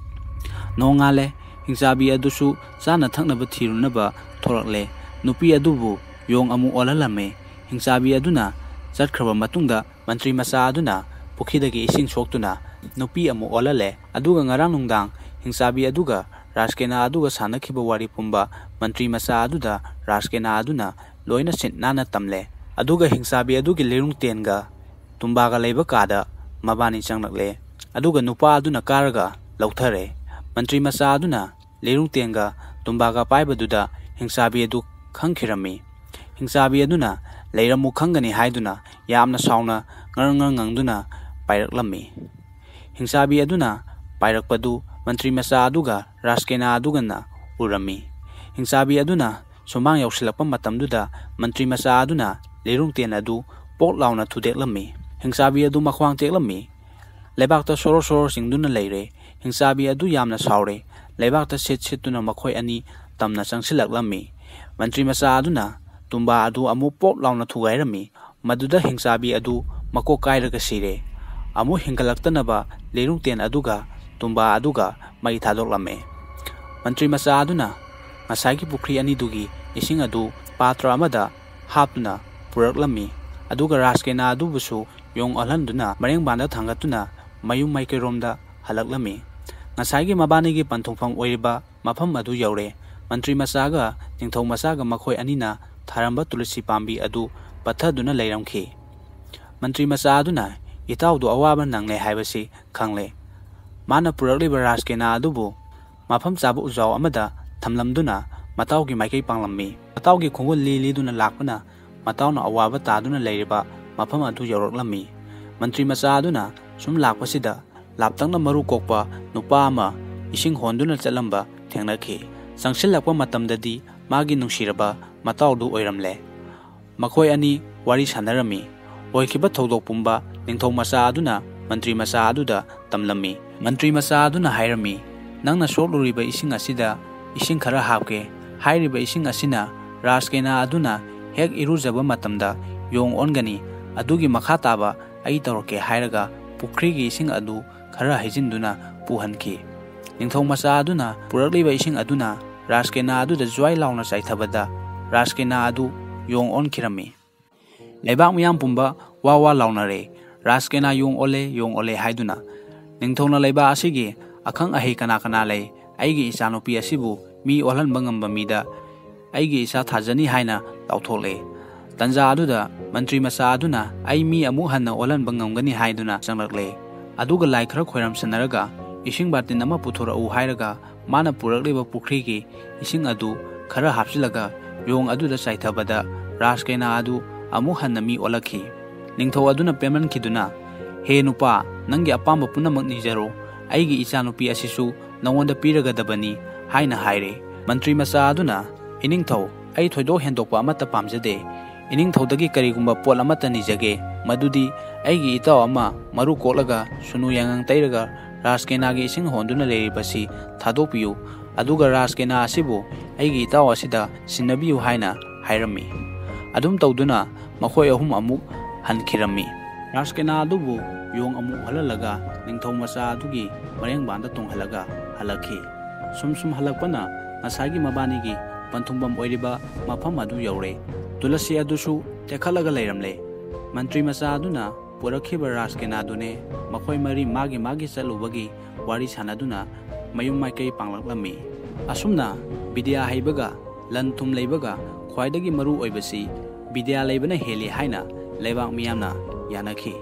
ꯅꯣꯡꯉꯥꯜꯂꯦ꯫ ꯍꯤꯡꯆꯥꯕꯤ ꯑꯗꯨꯁꯨ ꯆꯥꯅ ꯊꯛꯅꯕ ꯊꯤꯔꯨꯅꯕ ꯊꯣꯛꯂꯛꯂꯦ꯫ ꯅꯨꯄꯤ ꯑꯗꯨꯕꯨ ꯌꯣꯡ ꯑꯃꯨꯛ ꯑꯣꯜꯍꯜꯂꯝꯃꯦ꯫ ꯍꯤꯡꯆꯥꯕꯤ ꯑꯗꯨꯅ ꯆꯠꯈ꯭ꯔꯕ ꯃꯇꯨꯡꯗ ꯃꯟꯇ꯭ꯔꯤ ꯃꯆꯥ ꯑꯗꯨꯅ ꯄꯨꯈ꯭ꯔꯤꯗꯒꯤ ꯏꯁꯤꯡ ꯁꯣꯛꯇꯨꯅ ꯅꯨꯄꯤ ꯑꯃꯨꯛ ꯑꯣꯜꯍꯜꯂꯦ꯫ ꯑꯗꯨꯒ ꯉꯔꯥꯡ ꯅꯨꯡꯗꯥꯡ ꯍꯤꯡꯆꯥꯕꯤ ꯑꯗꯨꯒ ꯔꯥꯖꯀꯩꯅꯥ ꯑꯗꯨꯒ ꯁꯥꯟꯅꯈꯤꯕ ꯋꯥꯔꯤ ꯄꯨꯝꯕ ꯃꯟꯇ꯭ꯔꯤ ꯃꯆꯥ ꯑꯗꯨꯗ ꯔꯥꯖꯀꯩꯅꯥ ꯑꯗꯨꯅ ꯂꯣꯏꯅ ꯁꯤꯠ ꯅꯥꯟꯅ ꯇꯝꯂꯦ꯫ ꯑꯗꯨꯒ ꯍꯤꯡꯆꯥꯕꯤ ꯑꯗꯨꯒꯤ ꯂꯤꯔꯨꯡ ꯇꯦꯟꯒ ꯇꯨꯝꯕꯥꯒ ꯂꯩꯕ ꯀꯥꯗ ꯃꯕꯥꯅꯤ ꯆꯪꯂꯛꯂꯦ꯫ ꯑꯗꯨꯒ ꯅꯨꯄꯥ ꯑꯗꯨꯅ ꯀꯥꯔꯒ ꯂꯧꯊꯔꯦ꯫ ꯃꯟꯇ꯭ꯔꯤ ꯃꯆꯥ ꯑꯗꯨꯅ ꯂꯤꯔꯨꯡ ꯇꯦꯟꯒ ꯇꯨꯝꯕꯥꯒ ꯄꯥꯏꯕꯗꯨꯗ ꯍꯤꯡꯆꯥꯕꯤ ꯑꯗꯨ ꯈꯪꯈꯤꯔꯝꯃꯤ꯫ ꯍꯤꯡꯆꯥꯕꯤ ꯑꯗꯨꯅ ꯂꯩꯔꯝꯃꯨ ꯈꯪꯒꯅꯤ ꯍꯥꯏꯗꯨꯅ ꯌꯥꯝꯅ ꯁꯥꯎꯅ ꯉꯔꯪ ꯉꯔꯪ ꯉꯪꯗꯨꯅ ꯄꯥꯏꯔꯛꯂꯝꯃꯤ꯫ ꯍꯤꯡꯆꯥꯕꯤ ꯑꯗꯨꯅ ꯄꯥꯏꯔꯛꯄꯗꯨ ꯃꯟꯇ꯭ꯔꯤ ꯃꯆꯥ ꯑꯗꯨꯒ ꯔꯥꯖꯀꯩꯅꯥ ꯑꯗꯨꯒꯅ ꯎꯔꯝꯃꯤ꯫ ꯍꯤꯡꯆꯥꯕꯤ ꯑꯗꯨꯅ ꯁꯨꯃꯥꯡ ꯌꯧꯁꯤꯜꯂꯛꯄ ꯃꯇꯝꯗꯨꯗ ꯃꯟꯇ꯭ꯔꯤ ꯃꯆꯥ ꯑꯗꯨꯅ ꯂꯤꯔꯨꯡ ꯇꯦꯟ ꯑꯗꯨ ꯄꯣꯛ ꯂꯥꯎꯅ ꯊꯨꯗꯦꯛꯂꯝꯃꯤ꯫ ꯍꯤꯡꯆꯥꯕꯤ ꯑꯗꯨ ꯃꯈ꯭ꯋꯥꯡ ꯇꯦꯛꯂꯝꯃꯤ꯫ ꯂꯩꯕꯥꯛꯇ ꯁꯣꯔꯣ ꯁꯣꯔꯣ ꯆꯤꯡꯗꯨꯅ ꯂꯩꯔꯦ꯫ ꯍꯤꯡꯆꯥꯕꯤ ꯑꯗꯨ ꯌꯥꯝꯅ ꯁꯥꯎꯔꯦ꯫ ꯂꯩꯕꯥꯛꯇ ꯁꯤꯠ ꯁꯤꯠꯇꯨꯅ ꯃꯈꯣꯏ ꯑꯅꯤ ꯇꯝꯅ ꯆꯪꯁꯤꯜꯂꯛꯂꯝꯃꯤ꯫ ꯃꯟꯇ꯭ꯔꯤ ꯃꯆꯥ ꯑꯗꯨꯅ ꯇꯨꯝꯕꯥ ꯑꯗꯨ ꯑꯃꯨꯛ ꯄꯣꯞ ꯂꯥꯎꯅ ꯊꯨꯒꯥꯏꯔꯝꯃꯤ꯫ ꯃꯗꯨꯗ ꯍꯤꯡꯆꯥꯕꯤ ꯑꯗꯨ ꯃꯀꯣꯛ ꯀꯥꯏꯔꯒ ꯁꯤꯔꯦ꯫ ꯑꯃꯨꯛ ꯍꯤꯡꯒꯠꯂꯛꯇꯅꯕ ꯂꯤꯔꯨꯡꯇꯦꯟ ꯑꯗꯨꯒ ꯇꯨꯝꯕꯥ ꯑꯗꯨꯒ ꯃꯩ ꯊꯥꯗꯣꯛꯂꯝꯃꯤ꯫ ꯃꯟꯇ꯭ꯔꯤ ꯃꯆꯥ ꯑꯗꯨꯅ ꯉꯁꯥꯏꯒꯤ ꯄꯨꯈ꯭ꯔꯤ ꯑꯅꯤꯗꯨꯒꯤ ꯏꯁꯤꯡ ꯑꯗꯨ ꯄꯥꯇ꯭ꯔ ꯑꯃꯗ ꯍꯥꯞꯇꯨꯅ ꯄꯨꯔꯛꯂꯝꯃꯤ꯫ ꯑꯗꯨꯒ ꯔꯥꯖꯀꯦꯅꯥ ꯑꯗꯨꯕꯨꯁꯨ ꯌꯣꯡ ꯑꯣꯜꯍꯟꯗꯨꯅ ꯃꯔꯦꯡꯕꯥꯟꯗ ꯊꯥꯡꯒꯠꯇꯨꯅ ꯃꯌꯨꯝ ꯃꯥꯏꯀꯩꯔꯣꯝꯗ ꯍꯜꯂꯛꯂꯝꯃꯤ꯫ ꯉꯁꯥꯏꯒꯤ ꯃꯕꯥꯅꯤꯒꯤ ꯄꯟꯊꯨꯡꯐꯝ ꯑꯣꯏꯔꯤꯕ ꯃꯐꯝ ꯑꯗꯨ ꯌꯧꯔꯦ꯫ ꯃꯟꯇ꯭ꯔꯤ ꯃꯆꯥꯒ ꯅꯤꯡꯊꯧ ꯃꯆꯥꯒ ꯃꯈꯣꯏ ꯑꯅꯤꯅ ꯊꯥꯔꯝꯕ ꯇꯨꯂꯁꯤ ꯄꯥꯝꯕꯤ ꯑꯗꯨ ꯄꯠꯊꯗꯨꯅ ꯂꯩꯔꯝꯈꯤ꯫ ꯃꯟꯇ꯭ꯔꯤ ꯃꯆꯥ ꯑꯗꯨꯅ ꯏꯇꯥꯎꯗꯨ ꯑꯋꯥꯕ ꯅꯪꯂꯦ ꯍꯥꯏꯕꯁꯤ ꯈꯪꯂꯦ꯫ ꯃꯥꯅ ꯄꯨꯔꯛꯂꯤꯕ ꯔꯥꯖꯀꯦꯅꯥ ꯑꯗꯨꯕꯨ ꯃꯐꯝ ꯆꯥꯕ ꯎꯖꯥꯎ ꯑꯃꯗ ꯊꯝꯂꯝꯗꯨꯅ ꯃꯇꯥꯎꯒꯤ ꯃꯥꯏꯀꯩ ꯄꯥꯡꯂꯝꯃꯤ꯫ ꯃꯇꯥꯎꯒꯤ ꯈꯣꯡꯒꯨꯜ ꯂꯤ ꯂꯤꯗꯨꯅ ꯂꯥꯛꯄꯅ ꯃꯇꯥꯎꯅ ꯑꯋꯥꯕ ꯇꯥꯗꯨꯅ ꯂꯩꯔꯤꯕ ꯃꯐꯝ ꯑꯗꯨ ꯌꯧꯔꯛꯂꯝꯃꯤ꯫ ꯃꯟꯇ꯭ꯔꯤ ꯃꯆꯥ ꯑꯗꯨꯅ ꯁꯨꯝ ꯂꯥꯛꯄꯁꯤꯗ ꯂꯥꯞꯇꯛꯅ ꯃꯔꯨ ꯀꯣꯛꯄ ꯅꯨꯄꯥ ꯑꯃ ꯏꯁꯤꯡ ꯍꯣꯟꯗꯨꯅ ꯆꯠꯂꯝꯕ ꯊꯦꯡꯅꯈꯤ꯫ ꯆꯪꯁꯤꯜꯂꯛꯄ ꯃꯇꯝꯗꯗꯤ ꯃꯥꯒꯤ ꯅꯨꯡꯁꯤꯔꯕ ꯃꯇꯥꯎꯗꯨ ꯑꯣꯏꯔꯝꯂꯦ꯫ ꯃꯈꯣꯏ ꯑꯅꯤ ꯋꯥꯔꯤ ꯁꯥꯟꯅꯔꯝꯃꯤ꯫ ꯑꯣꯏꯈꯤꯕ ꯊꯧꯗꯣꯛ ꯄꯨꯝꯕ ꯅꯤꯡꯊꯧ ꯃꯆꯥ ꯑꯗꯨꯅ ꯃꯟꯇ꯭ꯔꯤ ꯃꯆꯥ ꯑꯗꯨꯗ ꯇꯝꯂꯝꯃꯤ꯫ ꯃꯟꯇ꯭ꯔꯤ ꯃꯆꯥ ꯑꯗꯨꯅ ꯍꯥꯏꯔꯝꯃꯤ, "ꯅꯪꯅ ꯁꯣꯛꯂꯨꯔꯤꯕ ꯏꯁꯤꯡ ꯑꯁꯤꯗ ꯏꯁꯤꯡ ꯈꯔ ꯍꯥꯞꯀꯦ꯫ ꯍꯥꯏꯔꯤꯕ ꯏꯁꯤꯡ ꯑꯁꯤꯅ ꯔꯥꯖꯀꯦꯅꯥ ꯑꯗꯨꯅ ꯍꯦꯛ ꯏꯔꯨꯖꯕ ꯃꯇꯝꯗ ꯌꯣꯡ ꯑꯣꯟꯒꯅꯤ꯫ ꯑꯗꯨꯒꯤ ꯃꯈꯥ ꯇꯥꯕ ꯑꯩ ꯇꯧꯔꯛꯀꯦ" ꯍꯥꯏꯔꯒ ꯄꯨꯈ꯭ꯔꯤꯒꯤ ꯏꯁꯤꯡ ꯑꯗꯨ ꯈꯔ ꯍꯩꯖꯤꯟꯗꯨꯅ ꯄꯨꯍꯟꯈꯤ꯫ ꯅꯤꯡꯊꯧ ꯃꯆꯥ ꯑꯗꯨꯅ ꯄꯨꯔꯛꯂꯤꯕ ꯏꯁꯤꯡ ꯑꯗꯨꯅ ꯔꯥꯖꯀꯦꯅꯥ ꯑꯗꯨꯗ ꯖ꯭ꯋꯥꯏ ꯂꯥꯎꯅ ꯆꯥꯏꯊꯕꯗ ꯔꯥꯖꯀꯦꯅꯥ ꯑꯗꯨ ꯌꯣꯡ ꯑꯣꯟꯈꯤꯔꯝꯃꯤ꯫ ꯂꯩꯕꯥꯛ ꯃꯤꯌꯥꯝ ꯄꯨꯝꯕ ꯋꯥ ꯋꯥ ꯂꯥꯎꯅꯔꯦ꯫ "ꯔꯥꯖꯀꯦꯅꯥ ꯌꯣꯡ ꯑꯣꯜꯂꯦ, ꯌꯣꯡ ꯑꯣꯜꯂꯦ" ꯍꯥꯏꯗꯨꯅ꯫ ꯅꯤꯡꯊꯧꯅ ꯂꯩꯕꯥꯛ ꯑꯁꯤꯒꯤ ꯑꯈꯪ ꯑꯍꯩ ꯀꯅꯥ ꯀꯅꯥ ꯂꯩ? ꯑꯩꯒꯤ ꯏꯆꯥꯅꯨꯄꯤ ꯑꯁꯤꯕꯨ ꯃꯤ ꯑꯣꯜꯍꯟꯕ ꯉꯝꯕ ꯃꯤꯗ ꯑꯩꯒꯤ ꯏꯆꯥ ꯊꯥꯖꯅꯤ ꯍꯥꯏꯅ ꯂꯥꯎꯊꯣꯛꯂꯦ꯫ ꯇꯟꯖꯥ ꯑꯗꯨꯗ ꯃꯟꯇ꯭ꯔꯤ ꯃꯆꯥ ꯑꯗꯨꯅ "ꯑꯩ ꯃꯤ ꯑꯃꯨꯛ ꯍꯟꯅ ꯑꯣꯜꯍꯟꯕ ꯉꯝꯒꯅꯤ" ꯍꯥꯏꯗꯨꯅ ꯆꯪꯂꯛꯂꯦ꯫ ꯑꯗꯨꯒ ꯂꯥꯏ ꯈꯔ ꯈꯣꯏꯔꯝꯁꯟꯅꯔꯒ ꯏꯁꯤꯡ ꯕꯥꯔꯇꯤꯟ ꯑꯃ ꯄꯨꯊꯣꯔꯛꯎ ꯍꯥꯏꯔꯒ ꯃꯥꯅ ꯄꯨꯔꯛꯂꯤꯕ ꯄꯨꯈ꯭ꯔꯤꯒꯤ ꯏꯁꯤꯡ ꯑꯗꯨ ꯈꯔ ꯍꯥꯞꯆꯤꯜꯂꯒ ꯌꯣꯡ ꯑꯗꯨꯗ ꯆꯥꯏꯊꯕꯗ ꯔꯥꯖꯀꯦꯅꯥ ꯑꯗꯨ ꯑꯃꯨꯛ ꯍꯟꯅ ꯃꯤ ꯑꯣꯜꯂꯛꯈꯤ꯫ ꯅꯤꯡꯊꯧ ꯑꯗꯨꯅ ꯄꯦꯟꯃꯟꯈꯤꯗꯨꯅ, "ꯍꯦ ꯅꯨꯄꯥ, ꯅꯪꯒꯤ ꯑꯄꯥꯝꯕ ꯄꯨꯝꯅꯃꯛ ꯅꯤꯖꯔꯣ, ꯑꯩꯒꯤ ꯏꯆꯥꯅꯨꯄꯤ ꯑꯁꯤꯁꯨ ꯅꯉꯣꯟꯗ ꯄꯤꯔꯒꯗꯕꯅꯤ" ꯍꯥꯏꯅ ꯍꯥꯏꯔꯦ꯫ ꯃꯟꯇ꯭ꯔꯤ ꯃꯆꯥ ꯑꯗꯨꯅ, "ꯏꯅꯤꯡꯊꯧ, ꯑꯩ ꯊꯣꯏꯗꯣꯛ ꯍꯦꯟꯗꯣꯛꯄ ꯑꯃꯠꯇ ꯄꯥꯝꯖꯗꯦ꯫ ꯏꯅꯤꯡꯊꯧꯗꯒꯤ ꯀꯔꯤꯒꯨꯝꯕ ꯄꯣꯠ ꯑꯃꯠꯇ ꯅꯤꯖꯒꯦ, ꯃꯗꯨꯗꯤ ꯑꯩꯒꯤ ꯏꯇꯥꯎ ꯑꯃ ꯃꯔꯨ ꯀꯣꯛꯂꯒ ꯁꯨꯅꯨ ꯌꯥꯉꯪ ꯇꯩꯔꯒ ꯔꯥꯖꯀꯦꯅꯥꯒꯤ ꯏꯁꯤꯡ ꯍꯣꯟꯗꯨꯅ ꯂꯩꯔꯤꯕꯁꯤ ꯊꯥꯗꯣꯛꯄꯤꯌꯨ, ꯑꯗꯨꯒ ꯔꯥꯖꯀꯦꯅꯥ ꯑꯁꯤꯕꯨ ꯑꯩꯒꯤ ꯏꯇꯥꯎ ꯑꯁꯤꯗ ꯁꯤꯟꯅꯕꯤꯌꯨ" ꯍꯥꯏꯅ ꯍꯥꯏꯔꯝꯃꯤ꯫ ꯑꯗꯨꯝ ꯇꯧꯗꯨꯅ ꯃꯈꯣꯏ ꯑꯍꯨꯝ ꯑꯃꯨꯛ ꯍꯟꯈꯤꯔꯝꯃꯤ꯫ ꯔꯥꯖꯀꯦꯅꯥ ꯑꯗꯨꯕꯨ ꯌꯣꯡ ꯑꯃꯨꯛ ꯍꯜꯍꯜꯂꯒ ꯅꯤꯡꯊꯧ ꯃꯆꯥ ꯑꯗꯨꯒꯤ ꯃꯔꯦꯡꯕꯥꯟꯗ ꯇꯣꯡꯍꯜꯂꯒ ꯍꯜꯂꯛꯈꯤ꯫ ꯁꯨꯝ ꯁꯨꯝ ꯍꯜꯂꯛꯄꯅ ꯉꯁꯥꯏꯒꯤ ꯃꯕꯥꯅꯤꯒꯤ ꯄꯟꯊꯨꯡꯐꯝ ꯑꯣꯏꯔꯤꯕ ꯃꯐꯝ ꯑꯗꯨ ꯌꯧꯔꯦ꯫ ꯇꯨꯂꯁꯤ ꯑꯗꯨꯁꯨ ꯇꯦꯛꯈꯠꯂꯒ ꯂꯩꯔꯝꯂꯦ꯫ ꯃꯟꯇ꯭ꯔꯤ ꯃꯆꯥ ꯑꯗꯨꯅ ꯄꯨꯔꯛꯈꯤꯕ ꯔꯥꯖꯀꯦꯅꯥꯗꯨꯅꯦ꯫ ꯃꯈꯣꯏ ꯃꯔꯤ ꯃꯥꯒꯤ ꯃꯥꯒꯤ ꯆꯠꯂꯨꯕꯒꯤ ꯋꯥꯔꯤ ꯁꯥꯟꯅꯗꯨꯅ ꯃꯌꯨꯝ ꯃꯥꯏꯀꯩ ꯄꯥꯡꯂꯛꯂꯝꯃꯤ꯫ ꯑꯁꯨꯝꯅ ꯕꯤꯗ꯭ꯌꯥ ꯍꯩꯕꯒ ꯂꯟ ꯊꯨꯝ ꯂꯩꯕꯒ ꯈ꯭ꯋꯥꯏꯗꯒꯤ ꯃꯔꯨ ꯑꯣꯏꯕꯁꯤ ꯕꯤꯗ꯭ꯌꯥ ꯂꯩꯕꯅ ꯍꯦꯜꯂꯤ ꯍꯥꯏꯅ ꯂꯩꯕꯥꯛ ꯃꯤꯌꯥꯝꯅ ꯌꯥꯅꯈꯤ꯫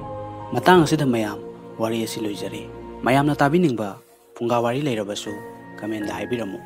ꯃꯇꯥꯡ ꯑꯁꯤꯗ ꯃꯌꯥꯝ ꯋꯥꯔꯤ ꯑꯁꯤ ꯂꯣꯏꯖꯔꯦ꯫ ꯃꯌꯥꯝꯅ ꯇꯥꯕꯤꯅꯤꯡꯕ ꯐꯨꯡꯒꯥ ꯋꯥꯔꯤ ꯂꯩꯔꯕꯁꯨ comment ꯍꯥꯏꯕꯤꯔꯝꯃꯨ꯫